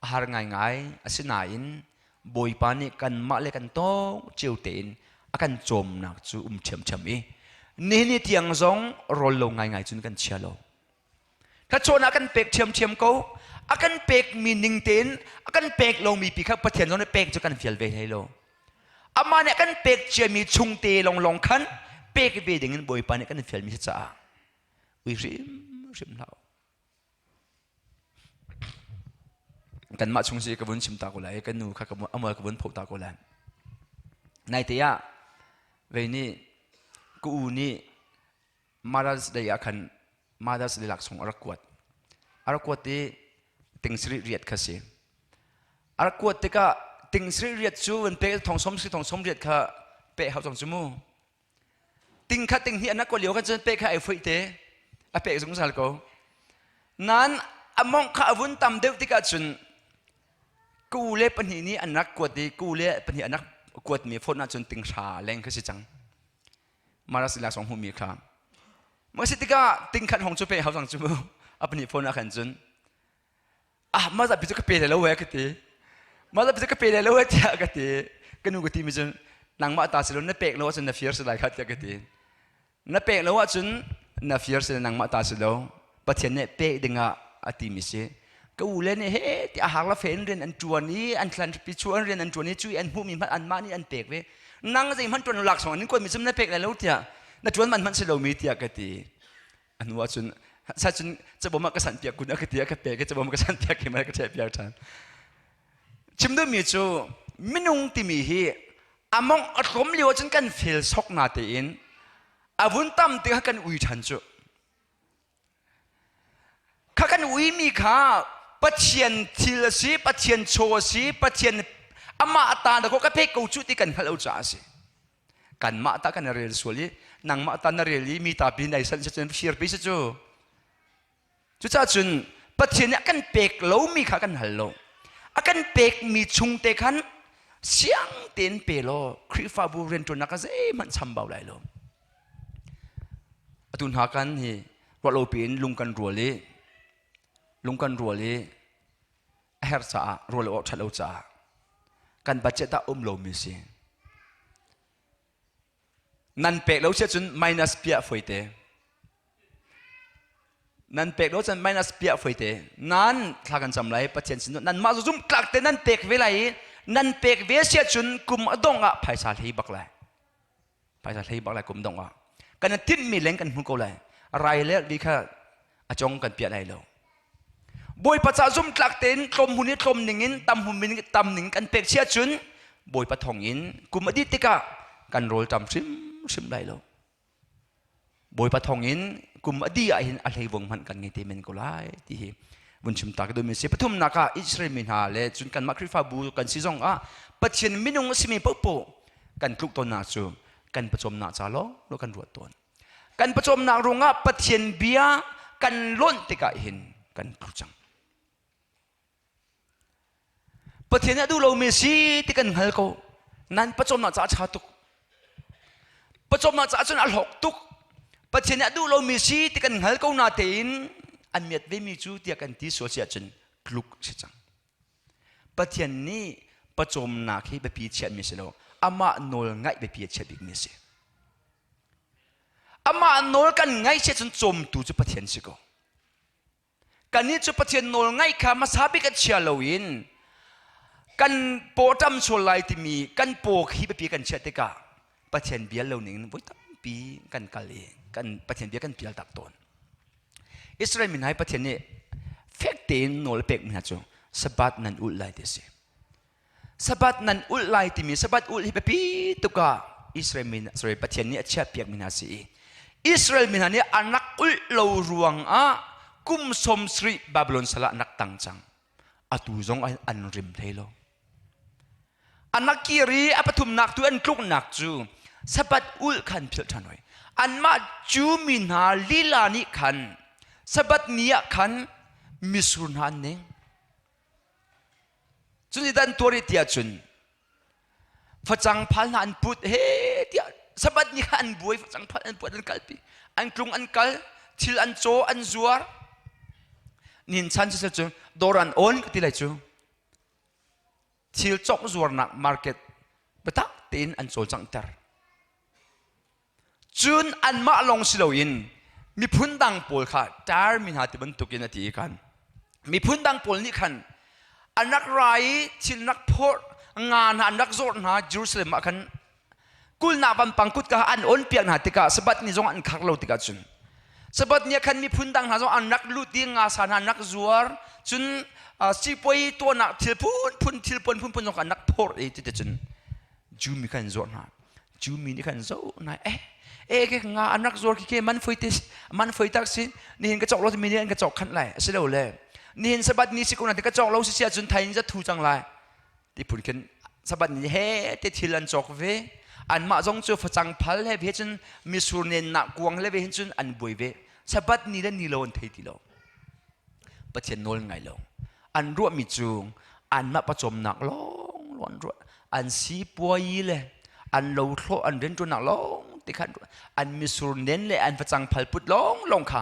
a har ngaingai. Asinain Bawipa nih kanmah le kan tawk cio tein a kan cawmnak cu um ṭhiamṭhiam i nihin ni tiang zong rawl lo ngaingai cun kan chia lo. Thluachuahnak kan pek ṭhiamṭhiam ko. A kan pekmi ning tein a kan pek lomi pi kha Pathian zong nih pek cu kan fial ve hlei lo. Amah nih a kan pek ciami chungte lawnglawng khan pek ve ding in Bawipa nih kan fialmi si caah ui hrimhrim hlah u. Kanmah chung si ka vun chim ta ko lai, kan nu kha ka amual ka vun phoh ta ko lai. Naite ah vei nih ka u nih Mother's Day ah khan Mother's Day laksawng a rak kuat. A rak kuat i ting sarih riat kha si. A rak kuat tikah ting sarih riat cu van pek thong som si thong som riat kha pek hau cang cu mu. Ting kha ting hnih an rak kuat lio khan cun pek kha ai foih te. A pek zungzal ko. Nan a mongh kha a vun tam deuh tikah cun ka u le pahnih nih an rak kuat i ka u le pahnih an rak kuatmi phone ahcun ting hra leng kha si cang. Maras laksawng hmuhmi kha. Mah si tikah tingkhat hong cu pe hau cang cu mu. A pahnih phone ah khan cun ah mah zapi cu ka pe lai lo eh ka ti. Mah zapi cu ka pe lai lo eh tiah ka ti. Ka nu ka ti mi cun nangmah ta si lo na pek lo ahcun na fir si lai kha tiah ka ti. Na pek lo ahcun na fir si nangmah ta si lo. Pathian nih pek dingah a timi si. Ka u le nih he ti a hak la fe in rian an ṭuan i an thlan pi chu an rian an ṭuan i cui an hmuhmi hmanh anmah nih an pek ve. Nang zeihmanh ṭuan lo laksawng an in kuatmi cum na pek lai lo tiah na ṭuan man hmanh si lomi tiah ka ti. A hnu ahcun sa cun cabawm ah ka sanh piak kun a ka ti a ka pek i cabawm ka sanh piak i ka ṭheh piak ṭhan. Chim duhmi cu minung timi hi a mongh a tlawm lio ahcun kan fel sok na tein a vun tam tikah kan ui ṭhan cu kha kan uimi kha Pathian thil a si Pathian chaw a si Pathian amah ta na ko ka pek ko cu ti kan hngalh lo caah a si kanmah ta kan rel sual i nangmah ta na rel i mi ta pi nai san si cun fir pi si cu Cucaah cun Pathian nih a kan pek lomi kha kan hal lo. A kan pekmi chung te khan siang tein pe law Khrihfabu rianṭuannak ah zeihmanh chambau lai lo. Atu hna kan hi ruah lo piin lung kan rual i lung kan rual i a herh caah rual awk ṭhat lo caah kan budget ah um lomi si. Nan pek lo siah cun minus piah foite. Nan pek lo cun minus piah foite. Nan thla kan cam lai Pathian sin nan mah zum tlak te nan pek ve lai i nan pek ve siah cun kum a dongh ah phaisa hlei bak lai. Phaisa hlei bak lai kum dongh ah. Kan timhmi leng kan hmu ko lai. Rai le li kha a cong kan piah lai lo. Bawipa ca zumtlak tein tlawm hmun i tlawm ningin tam hmun in tam ning kan pek chia cun Bawipa thawng in kum a dih tikah kan rawl ṭam hrimhrim lai lo. Bawipa thawng in kum a dih ah hin a hleivung hmanh kan ngei te men ko lai ti hi vun chim ta ka duhmi si. Pathumnak ah Israel mi hna le cun kanmah Khrihfabu kan si zong ah Pathian minung a simi paohpaoh kan tluk tawnnak cu kan pawcawmnak ca lawng kan ruat tawn. Kan pawcawmnak ruangah Pathian bia kan lonh tikah hin kan tlu cang. Pathian a duh lomi si ti kan hngal ko. Nan pawcawmnak caah ṭha tuk. Pawcawmnak caah cun a hlawk tuk. Pathian a duh lomi si ti kan hngal ko na tein an miat vemi cu tiah kan ti sual si ahcun tluk si cang. Pathian nih pawcawmnak hi biapi chiahmi si lo. Amah nawl ngaih biapi a chiah bikmi a si. Amah nawl kan ngaih si cun cawmtu cu Pathian si ko. Kannih cu Pathian nawl ngaih kha hmasa bik a chia loin kan paw ṭam sual lai timi kan paw khi biapi kan chiah tikah Pathian bia lo ning in voi tampi kan kal i kan Pathian bia kan pial tak tawn. Israel mi hna hi Pathian nih fek tein nawl a pekmi hna cu Sabbath nan ulh lai ti a si. Sabbath nan ulh lai timi Sabbath ulh hi biapi tuk ah Israel mi sorry Pathian nih a chiahpiakmi hna si i Israel mi hna nih an rak ulh lo ruangah kum 70 Babylon sal ah an rak tang cang. Atu zong an rim hlei lo. An rak kir i a pathumnak tu an tluknak cu Sabbath ulh khan philh ṭhan hoi. Anmah Jew mi hna lila nih khan Sabbath ni ah khan misur hna an ning. Cun dan tuar i tiah cun facang phal hna an put he tiah Sabbath ni kha an buai facang phal an put an kalpi an tlung an kal thil an caw an zuar nin chan cu cu dawr an on ka ti lai cu thil cawk zuarnak market biatak tein an cawlcanghter Cun anmah lawng si loin miphun dang pawl kha tar mi hna ti bantukin a ti i khan miphun dang pawl nih khan an rak ra i thil rak phorh nga hna an rak zawrh hna Jerusalem ah khan kulhnak vampang kutka an on piak hna tikah Sabbath ni zong an khar lo tikah cun Sabbath ni ah khan miphun dang hna zong an rak lut i nga sa hna an rak zuar cun sipuai tuahnak thil phunphun thil puan phunphun zong an rak phorh i cuticun Jew mi khan an zuarh hna Jew mi nih khan zoh nai eh eh ke nga an rak zuar khi ke man foi te man foi tak si nihin ka cawk lo mi nih an ka cawk khanh lai asi lo le nihin sabat ni si ko na te ka cawk lo si sia cun thai in za thu cang lai ti phun khin sabat ni he te thil an cawk ve anmah zong cu facang phal he ve cun misur nen nak kuang le ve hin cun an buai ve sabat ni le ni lo an thei ti lo Pathian nawl ngai lo. An ruahmi cu anmah pawcawmnak lawng an ruah. An sipuayi le an lothlawh an rianṭuannak lawng te. ti khan an misur nen le an facang phal put lawng lawng kha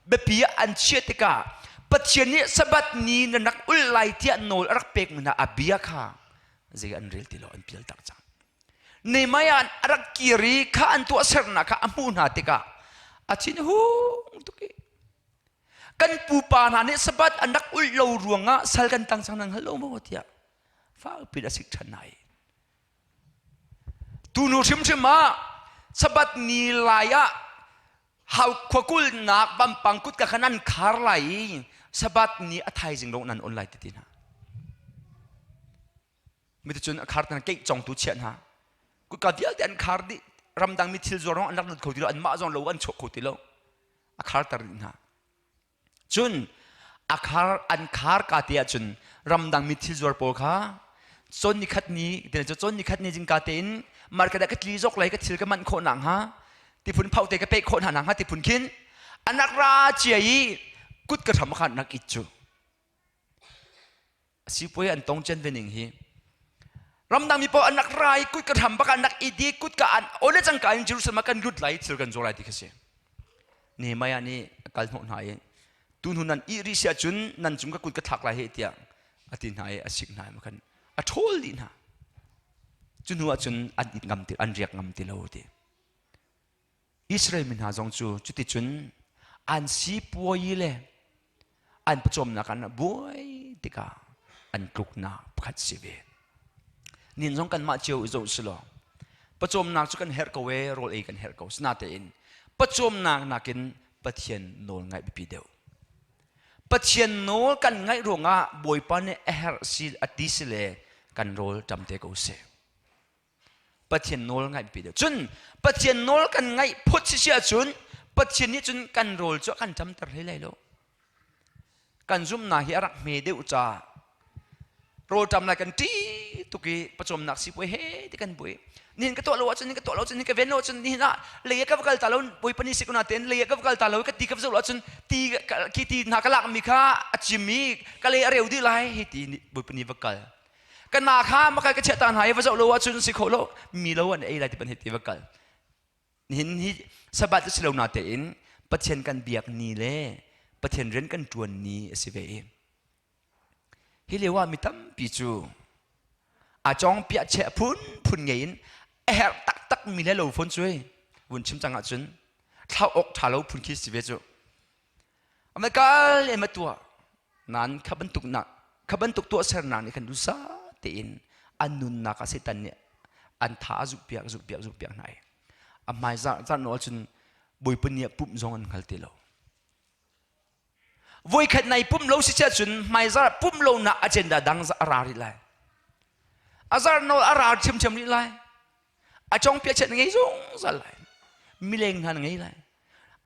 biapi ah an chiah tikah Pathian nih Sabbath ni na rak ul lai tiah nawl a rak pek mi hna a bia kha zei an rel ti lo an pial tak cang. Nehemiah a rak kir i kha an tuahsernak kha a hmuh hna tikah a thin hung tuk i kan pupa hna nih Sabbath an rak ulh lo ruangah sal kan tang cang nan hngal lo maw tiah fakpi a sik ṭhan hna i tunu hrimhrim ah Sabbath ni lai ah hau khuakulnak vampang kutka kha nan khar lai i Sabbath ni a thaizing lawng nan on lai ti ti hna. Miticun a khar hna keih congtu chiah hna. Kutka vialte an khar dih. Ramdang mi thil zuar zong an rak lut kho ti lo. Anmah zong lo an chuak kho ti lo. A kharter dih hna. Cun a khar an khar ka te ahcun ramdang mi thil zuar pawl kha cawn nikhat ni tina cu cawn nikhat ni jingka tein market ah ka tli zok lai ka thil ka manh khawh nak hnga tiphun phau te ka pek khawh hna nak hnga tiphun khin anak ra cia i kut ka hram kha nak it cu sipuai an tong chen ve ning hi ramdang mi paoh an rak ra i kut ka hram bak an rak i di kut ka an ole cangka in Jerusalem ah kan lut lai thil kan zuar lai ti kha si Nehemiah nih a kal hnawh hna i tu hnu nan ih rih si ahcun nan cung ka kut ka thlak lai he tiah a ti hna i a sik hna i khan a ṭhawl dih hna cu hnu ahcun an it ngam ti an riak ngam ti lo ti Israel mi hna zong cu cuticun an sipuayi le an pawcawmnak an buai tikah an tluknak pakhat si ve. Nin zong kanmah cio i zoh si law pawcawmnak cu kan herh ko ee rawl ei kan herh ko sinatein pawcawmnak nakin Pathian nawl ngaih biapi deuh. Pathian nawl kan ngaih ruangah Bawipa nih a herh si a ti si le kan rawl ṭam te ko seh. Pathian nawl ngaih biapi deuh. Cun Pathian nawl kan ngaih phut si si ahcun Pathian nih cun kan rawl cu a kan ṭamter hlei lai lo. Kan zumhnak hi a rak hme deuh caah rawlṭam lai kan ṭih tuk i pawcawmnak sipuai he ti kan buai. Nihin ka tuah lo ahcun, nihin ka tuah lo ahcun, nihin ka ven lo ahcun, nihin ah lei ah ka va kal ta lo, Bawipa ni si ko natein lei ah ka va kal ta lo, ka ti ka va zoh lo ahcun ti khi ti hna ka lakmi kha a cim i ka lei a reu dih lai hei ti Bawipa ni va kal. Ka na kha makai ka chiah ta hna i va zoh lo ahcun si kho lo mi lo an ei lai ti ban hi ti va kal nihin hi sabbath si lo na tein Pathian kan biak ni le Pathian rian kan tuan ni a si ve i hi lio ah mi tampi cu a cawng piah cheh phun phun ngei in a herh taktak mi le lo phun cu vun chim cang ahcun thlau awk tha lo phun khi si ve cu Amai kal em a tuah. Nan kha bantuk nak kha bantuk tuahsernak nih khan dusa tein an nunnak ah Satan nih an tha a zuhpiak zuhpiak zuhpiak hna i a hmai zar zar nawl cun Bawipa nih pumh zong an hngal ti lo. Voikhat nai pumh lo si cun hmaizar pumh lo nak agenda dang a ra rih lai. A zar nawl a ra ṭhiamṭhiam rih lai. A congpiah chiat na ngei zungzal lai. Mileng hna na ngei lai.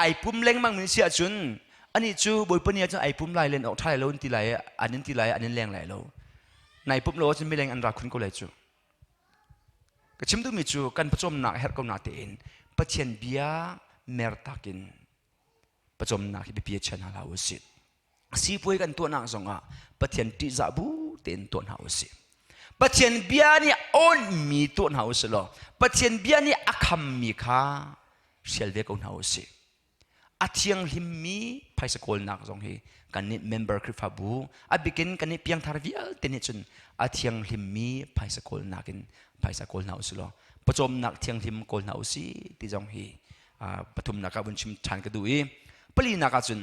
Ai pum lengmang mi si ahcun anih cu Bawipa ni ahcun ai pum lai len awk ṭha lai lo an ti lai an in ti lai an in leng lai lo. Nai pumh lo ahcun mileng an ra khun ko lai cu. Ka chim duhmi cu kan pawcawmnak a herh ko na tein Pathian bia mertak in pawcawmnak hi biapi a chia hna hlah u sih. Sipuai kan tuahnak zongah Pathian ṭihzah bu tein tuah hna usih. Pathian bia nih awnhmi tuah hna usih law Pathian bia nih a khammi kha hrial ve ko hna usih. A thianghlimmi phaisa kawlnak zong hi kannih member Khrihfabu a bikin kannih piangthar vialte nih cun a thianghlimmi phaisa kawlnak in phaisa kawl hna usih law pawcawmnak thianghlim kawl hna usih ti zong hi pathumnak ah vun chim ṭhan ka duh i palinak ah cun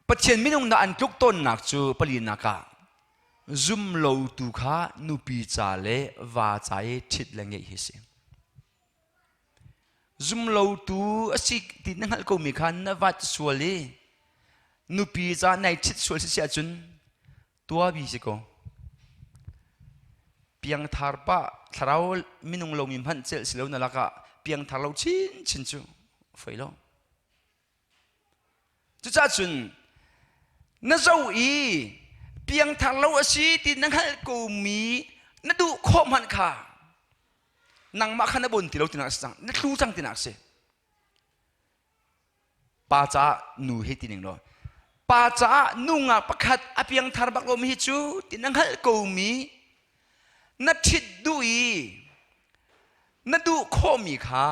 Pathian minung na an tluk tawnnak cu palinak ah zum lotu kha nupi ca le va ca i ṭhit le ngeih hi si. Zum lotu a si ti na hngalh komi kha na vat sual i nupi ca nai ṭhit sual si si ahcun tuabi si ko. Piangthar pa thlarau minung lomi hmanh celh si lo na lakah piangthar lo chinchin cu foi lo. Cucaah cun na zo i piangthar lo a si ti na hngalh komi na duh khawh hmanh kha nangmah kha na bon ti lo tinak a si cang na tlu cang tinak a si. Pa caah nu hi ti ning law pa caah nungak pakhat a piangthar bak lomi hi cu ti na hngalh komi na ṭhit duh i Na duh khawhmi kha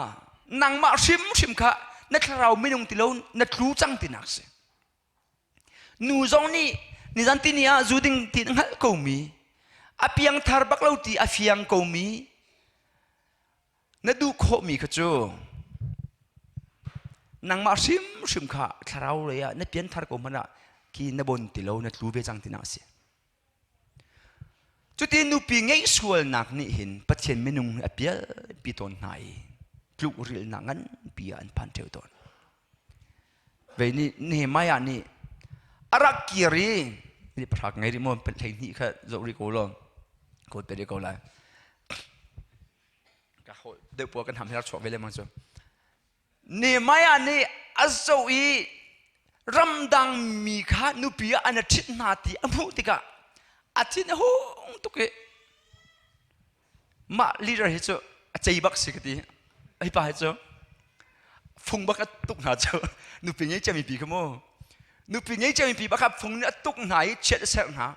nangmah hrimhrim kha na thlarau minung ti lo na tlu cang tinak si. Nu zong nih nizan tini ah zu ding ti na hngalh komi, a piangthar bak lo ti a fiang komi, na duh khawhmi kha cu nangmah hrimhrim kha thlarau lei ah na pianthar ko hmanh ah khi na bon ti lo na tlu ve cang tinak a si. Cuti nupi ngeih sualnak nih hin Pathian minung hi a pialpi tawn hna i tlukrilhnak nganpi ah an phan ṭheo tawn. Vei nih Nehemiah nih a rak kir i ni pahra ngei rih maw 12 kha zoh rih ko law ko te rih ko lai. Ka hawi deuh pawl kan ham hi rak chuak ve lengmang cu. Nehemiah nih a zoh i ramdang mi kha nupi ah an i ṭhit hna ti a hmuh tikah a thin a hung tuk i mah leader hi cu a cei bak si ka ti. Hi pa hi cu fung bak a tuk hna cu nupi ngei ciami pi kha mu nupi ngei ciami pi bak kha fung nih a tuk hna i chiat a serh hna.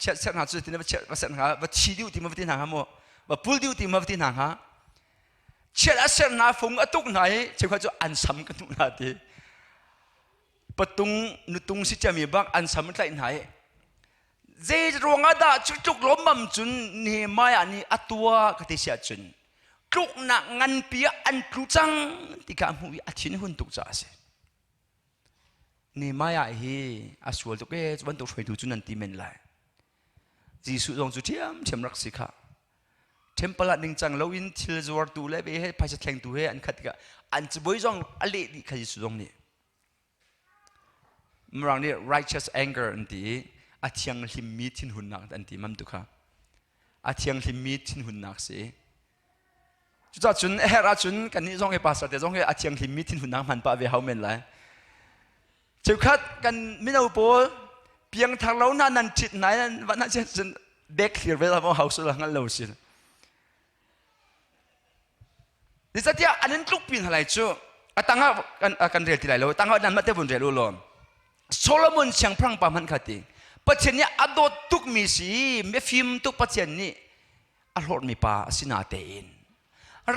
Chiat serh hna cu ti va chiat va serh hna va thi dih ti ma va ti hna hnga mu va pul dih ti ma va ti hna hnga chiat a ser hna fung a tuk hna i cheukhat cu an sam ka hnuh hna ti patung nutung si ciami bak an sam tlaih hna i zei ruangah dah cu tluk lawmmam cun Nehemiah nih a tua ka ti si ahcun tluknak nganpi ah an tlu cang ti kha a hmuh i a thin hun tuk caah a si Nehemiah hi a sual tuk ee cu bantuk hruaitu cu nan ti men lai Jesuh zong cu ṭhiamṭhiam rak si khah Temple ah ningcang loin thil zuartu le ve he phaisa thlengtu he an khat tikah an cabuai zong a leh dih kha Jesuh zong nih. Mirang nih righteous anger an ti i a thianghlimmi thinhunnak an ti mam tu kha. A thianghlimmi thinhunnak si. Cucaah cun a herh ahcun kannih zong hi pastor te zong hi a thianghlimmi thinhunnak hman pah ve hau men lai. Cheukhat kan mino pawl piangthar lo hna nan ṭhit hna nan van ah cun bek thlir ve la hau sul hngal lo si. Zeicahtiah an in tlukpi hna lai cu a tangah kan, kan rel ti lai lo tangah nan mah te vun rel u law Solomon siangpahrang pa hmanh kha ti Pathian nih a dawt tukmi si mifim tuk Pathian nih a hlawtmi pa a si natein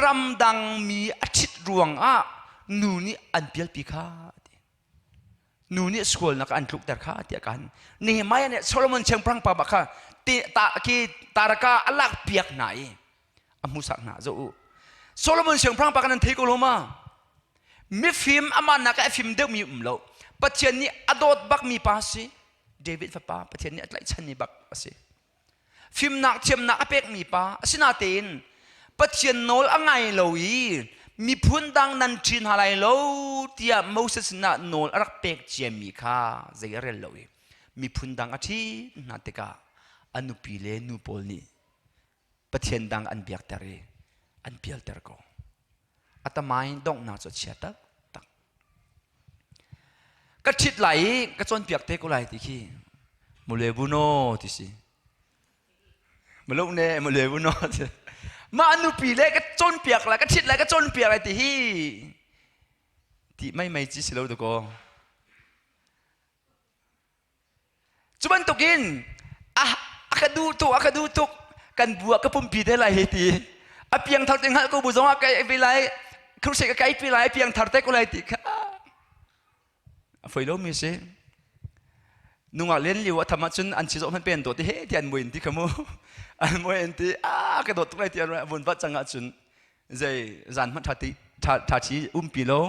ramdang mi a ṭhit ruangah nu nih an pialpi kha ti nu nih sualnak an tlukter kha tiah kan Nehemiah nih Solomon siangpahrang pa bak kha ta ki taraka a lak piak hna i a hmusak hna zo u Solomon siangpahrang pa kan nan thei ko lo ma mifim amah nak a fim deuhmi um lo Pathian nih a dawt bak mi pa si David fapa Pathian nih a tlaihchan mi bak a si Fimnak thiamnak a pekmi pa asinatein Pathian nawl a ngai lo i miphun dang nan ṭhi hna lai lo tiah Moses sinah nawl a rak pek ciami kha zei a rel lo i miphun dang a ṭhi hna tikah a nupi le nu pawl nih Pathian dang an biakter i an pialter ko. A tamai donghnak cu a chia taktak. Ka ṭhit lai i ka cawnpiak te ko lai ti khi mule buno ti si. Mulu ne mule buno ti. Mah nupi le ka cawnpiak lai, ka ṭhit lai, ka cawnpiak lai ti hi ti mei mei ci si lo dakaw. Cu bantukin a, a ka duh tuk, a ka duh tuk, kan bu ah ka pumpi te lai hei ti. A piangthar te hngalh ko bu zongah kai ve lai, crusade ka kai pi lai, piangthar te ko lai ti kha a foi lomi si. Nungak len lio a tham ahcun an si zawh hmanh pen dawt ti he ti an mui in ti kha mu. An mui in ti a ka dawt tuk lai ti an vun vat cang ahcun zei zan hmanh ṭha ti ṭha ṭha chi umpi lo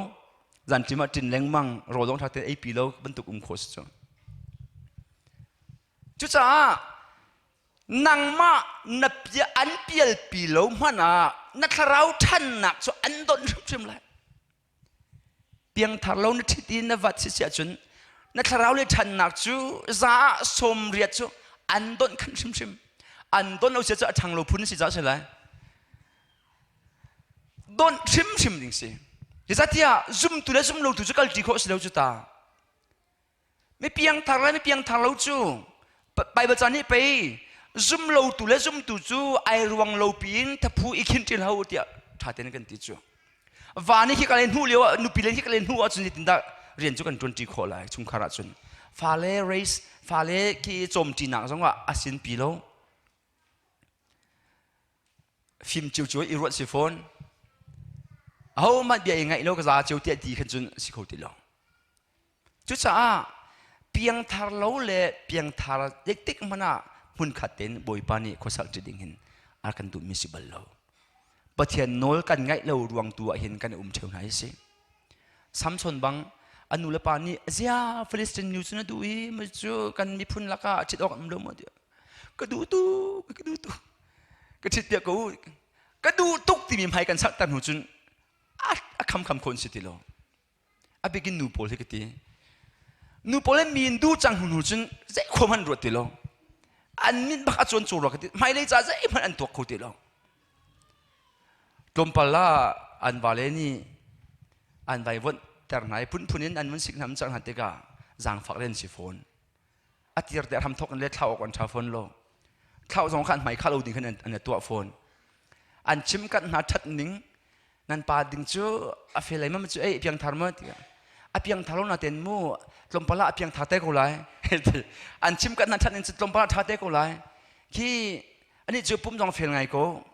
zan ṭim ah ṭin lengmang rawl zong ṭha tein eipi lo bantuk um khawh si cu cucaah nangmah na pia an pialpi lo hmanh ah na thlarau ṭhannak cu an donh hrimhrim lai Piangthar lo na ṭhit i na vat si ahcun na thlarau le ṭhannak cu za ah 80 cu an donh khan hrimhrim. An donh lo si cu a ṭhang lo phun si caah si lai. Donh hrimhrim ding si. Zeicahtiah zumtu le zumlotu cu kalṭi khawh si lo cu ta. Mi piangthar le mi piangthar lo cu Baibal ca nih pei zumlotu le zumtu cu ai ruang lo piin thaphu i khin ṭin ho tiah ṭha tein kan ti cu. Va nih khi ka le hnuh lio ah nupi le khi ka le hnuh ahcun zeitindah rian cu kan ṭuanṭi khawh lai chungkhar ahcun. Fale race fale khi cawmṭinak zongah a sinpi lo. Fim cio i ruat si fawn. Ahohmanh bia i ngaih lo ka za cio tiah ti khan cun si kho ti lo. Cucaah piangthar lo le piangthar zeitik hmanh ah hmunkhat tein Bawipa nih khuasak ṭi ding hin a kan duhmi si bal lo. Pathian nawl kan ngaih lo ruang tu ah hin kan i um ṭheo hna hi si. Samson bang a nu le pa nih zia Philistine nu cu na duh i cu kan miphun lakah a ṭhit awk um lo maw tiah ka duh tuk ka duh tuk ka ṭhit piak ko ka duh tuk timi hmai kan sakter hnu cun a kham kham khon si ti lo. A bik in nu pawl hi ka ti. Nu pawl in mi in duh cang hnu cun zei khua hmanh ruat ti lo. An mit bak a cuan cu rua ka ti. Hmailei ca zeihmanh an tuak kho ti lo. Tlawmpal ah an vale nih an vai vonh ter hna i phunphun in an vun sik hna an cang hna tikah zaangfak le an si fawn. A tir te hram thok in le thlau awk an ṭha fawn lo. Thlau zong kha an hmai kha lo ding khan an tuah fawn. An chim kanh hna ṭhat ning nan pa ding cu a fel lai ma cu ei piangthar ma tiah a piangthar lo na ten mu tlawmpal ah a piangthar te ko lai an chim kan nan that in cu tlawmpal ah tha te ko lai khi ani cu pum zong fel ngai ko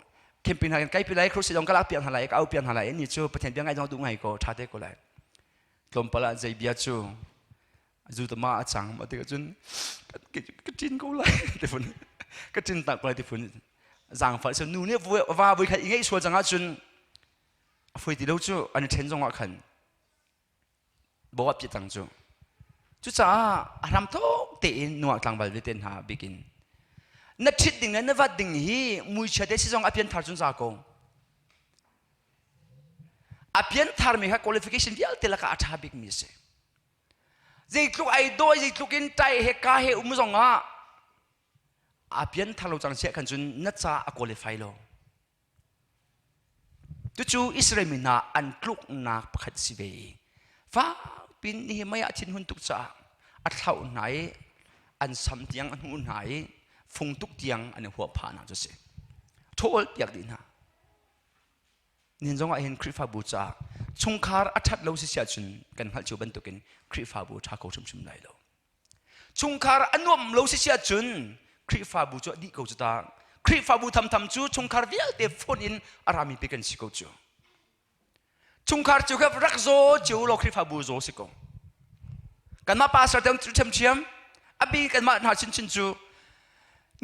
camping hna kai pi lai krusi zong ka lak piak hna lai ka au piak hna lai ani cu pathian bia ngai zong duh ngai ko tha te ko lai tlawmpal ah zei bia cu zu tama a cang ma ti cun ka ṭin ko lai ti phun ka ṭin tak ko lai ti phun zaangfah so nu nih va voi khat i ngeih sual cang ahcun a foi ti lo cu an i ṭhen zong ah khan bo a piah cang cu cucaah a hram thok tein nuah tlangval vialte hna bikin na ṭhit ding le na vat ding hi muichia te si zong a pianthar cun za ko a piantharmi kha qualification vialte lakah a ṭha bikmi a si Zeitluk ai dawi zeitluk in tai he ka he um zong ah a pianthar lo cang siah khan cun na ca a qualify lo. Tucu Israel mi hna an tluknak pakhat si ve i fakpin Nehemiah thinhun tuk caah a thlauh hna i an sam tiang a hnuh hna i fung tuk tiang an i huah phah hna cu si. Ṭhawl piak dih hna. Nihin zong ah hin Khrihfabu caah chungkhar a ṭhat lo si si ahcun kan hngalh cio bantukin Khrihfabu a ṭha kho hrimhrim lai lo. Chungkhar a nuam lo si si ahcun Khrihfabu cu a dih ko cu ta. Khrihfabu thamtham cu chungkhar vialte phone in a rami pe kan si ko cu. Chungkhar cu kha rak zaw cio law Khrihfabu zaw si ko. Kanmah pastor te ṭhiamṭhiam a bi kanmah hna chinchin cu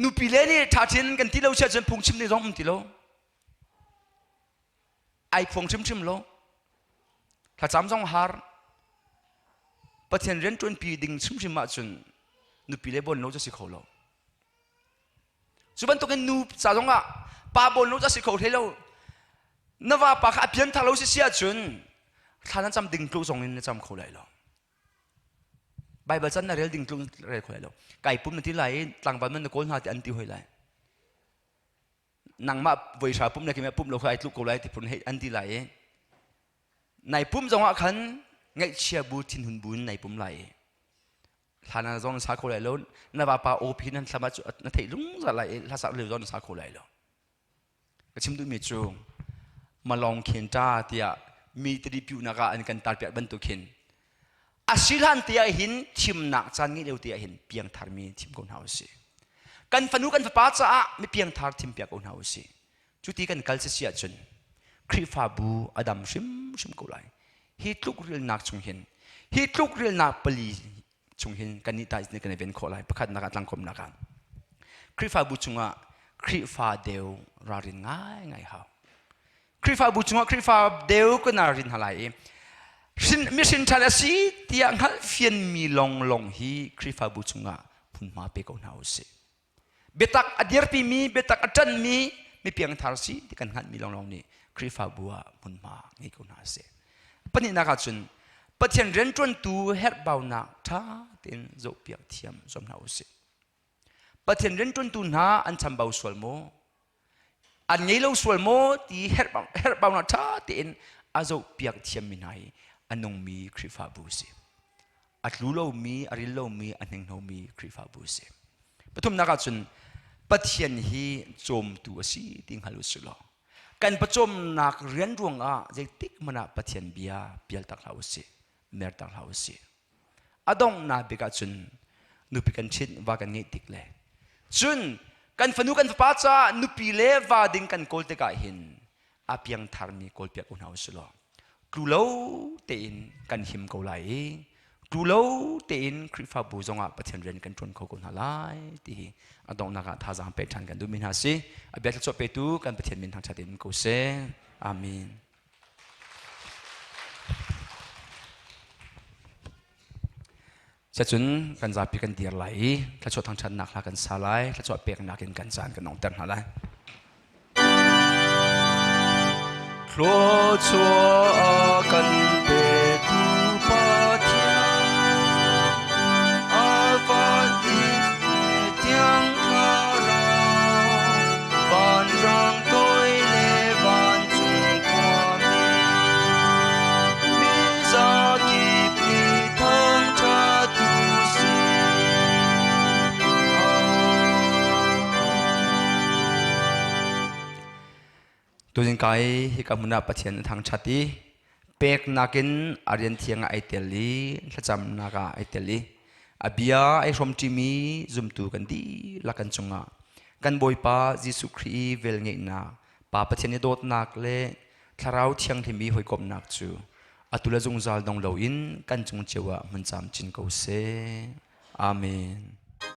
nupi le nih ṭha chin kan ti lo si ahcun phungchim nih zong um ti lo. Ai phuang hrimhrim lo. Thlacam zong har. Pathian rian ṭuanpi ding hrimhrim ahcun nupi le bon lo cu si kho lo. Cu bantukin nu ca zongah pa bon lo cu a si kho hlei lo. Na vapa kha a pianthar lo si si ahcun thla na cam ding tluk zong in na cam kho lai lo. Baibal can na rel ding tluk rel kho lai lo. Kai pum na ti lai i tlangval man na kawl hna ti an ti hoi lai. Nangmah voihra pum le keimah pum lo kha ai tluk ko lai ti phun hei an ti lai i nai pum zongah khan ngaihchia bu thinhun bu in nai pum lai i hlan ah zong na sa kho lai lo na vapa aw phi nan thlam ah na theih zungzal lai i hla sak lio zong na sa kho lai lo ka chim duhmi cu malong khen ta tiah mi tadi piunak ah an kan tar piak bantuk hin A si hlan te ah hin thimnak caan ngeih lio te ah hin piangthar mi thim ko hna usih. Kan fanu kan fapa caah mi piangthar thim piak ko hna usih. Cuti kan kal si ahcun Khrihfabu a dam hrimhrim ko lai. Hi tlukrilnak chung hin hi tlukrilnak pali chung hin kan nih ta kan i ven khawh lai. Pakhatnak ah tlangkawmnak ah Khrihfabu chungah Khrihfa deu ralrin ngaingai hau. Khrihfabu chungah Khrihfa deu kan rin hna lai i mihrin ṭhan a si tiah hngalhfianmi lawnglawng hi Khrihfabu chungah hmunhma pe ko hna u sih. Biatak a dirpimi, biatak a ṭanmi mi piangthar si ti kan hngalhmi lawnglawng nih Khrihfabu ah hmunhma ngei ko hna sih. Pahnihnak ahcun Pathian rianṭuantu herhbaunak ṭha tein zohpiak thiam zuam hna u sih. Pathian rianṭuantu hna an chambau sual maw? An ngei lo sual maw ti herhbaunak ṭha tein a zohpiak thiammi hna hi a nungmi Khrihfabu a si. A tlu lomi, a ril lomi, a hninghnomi Khrihfabu a si. Pathumnak ahcun Pathian hi cawmtu a si ti hngal u sih law kan pawcawmnak rian ruangah zeitik hmanh ah Pathian bia pialtak hlah u sih, mertak hlah u sih. A donghnak bik ahcun nupi kan ṭhit va kan ngeih tik le cun Kan fanu kan fapa caah nupi le va ding kan kawl tikah hin a piangtharmi kawlpiak u hna u sih law tlu lo tein kan him ko lai i tlu lo tein Khrihfabu zongah Pathian rian kan ṭuan kho ko hna lai ti hi a donghnak ah thazaang pek ṭhan kan duhmi hna si. A bia thluachuah petu kan Pathian min thangṭhat in ko seh. Amen. Cacun kan zapi kan dir lai i thluachuah thangṭhatnak hla kan sa lai, thluachuah peknak in kan caan kan ongter hna lai. Thluachuah kan petu Pathian, a van in thiang thlarau, vanrang toi le vancung khuami, mi zakip nih thangṭhat u sih. Tuzing kai hika hmun ah Pathian a thangṭhat i peknak in a rian thiang ah ai tel i thlacamnak ah ai tel i a bia ai hrawmṭimi zumtu kan dihlak kan cungah kan Bawipa Jesuh Khrih i velngeihnak Pa Pathian i dawtnak le Thlarau Thianghlim i hawikomhnak cu atu le zungzal dong loin kan cung cio ah hmun camcin ko seh. Amen.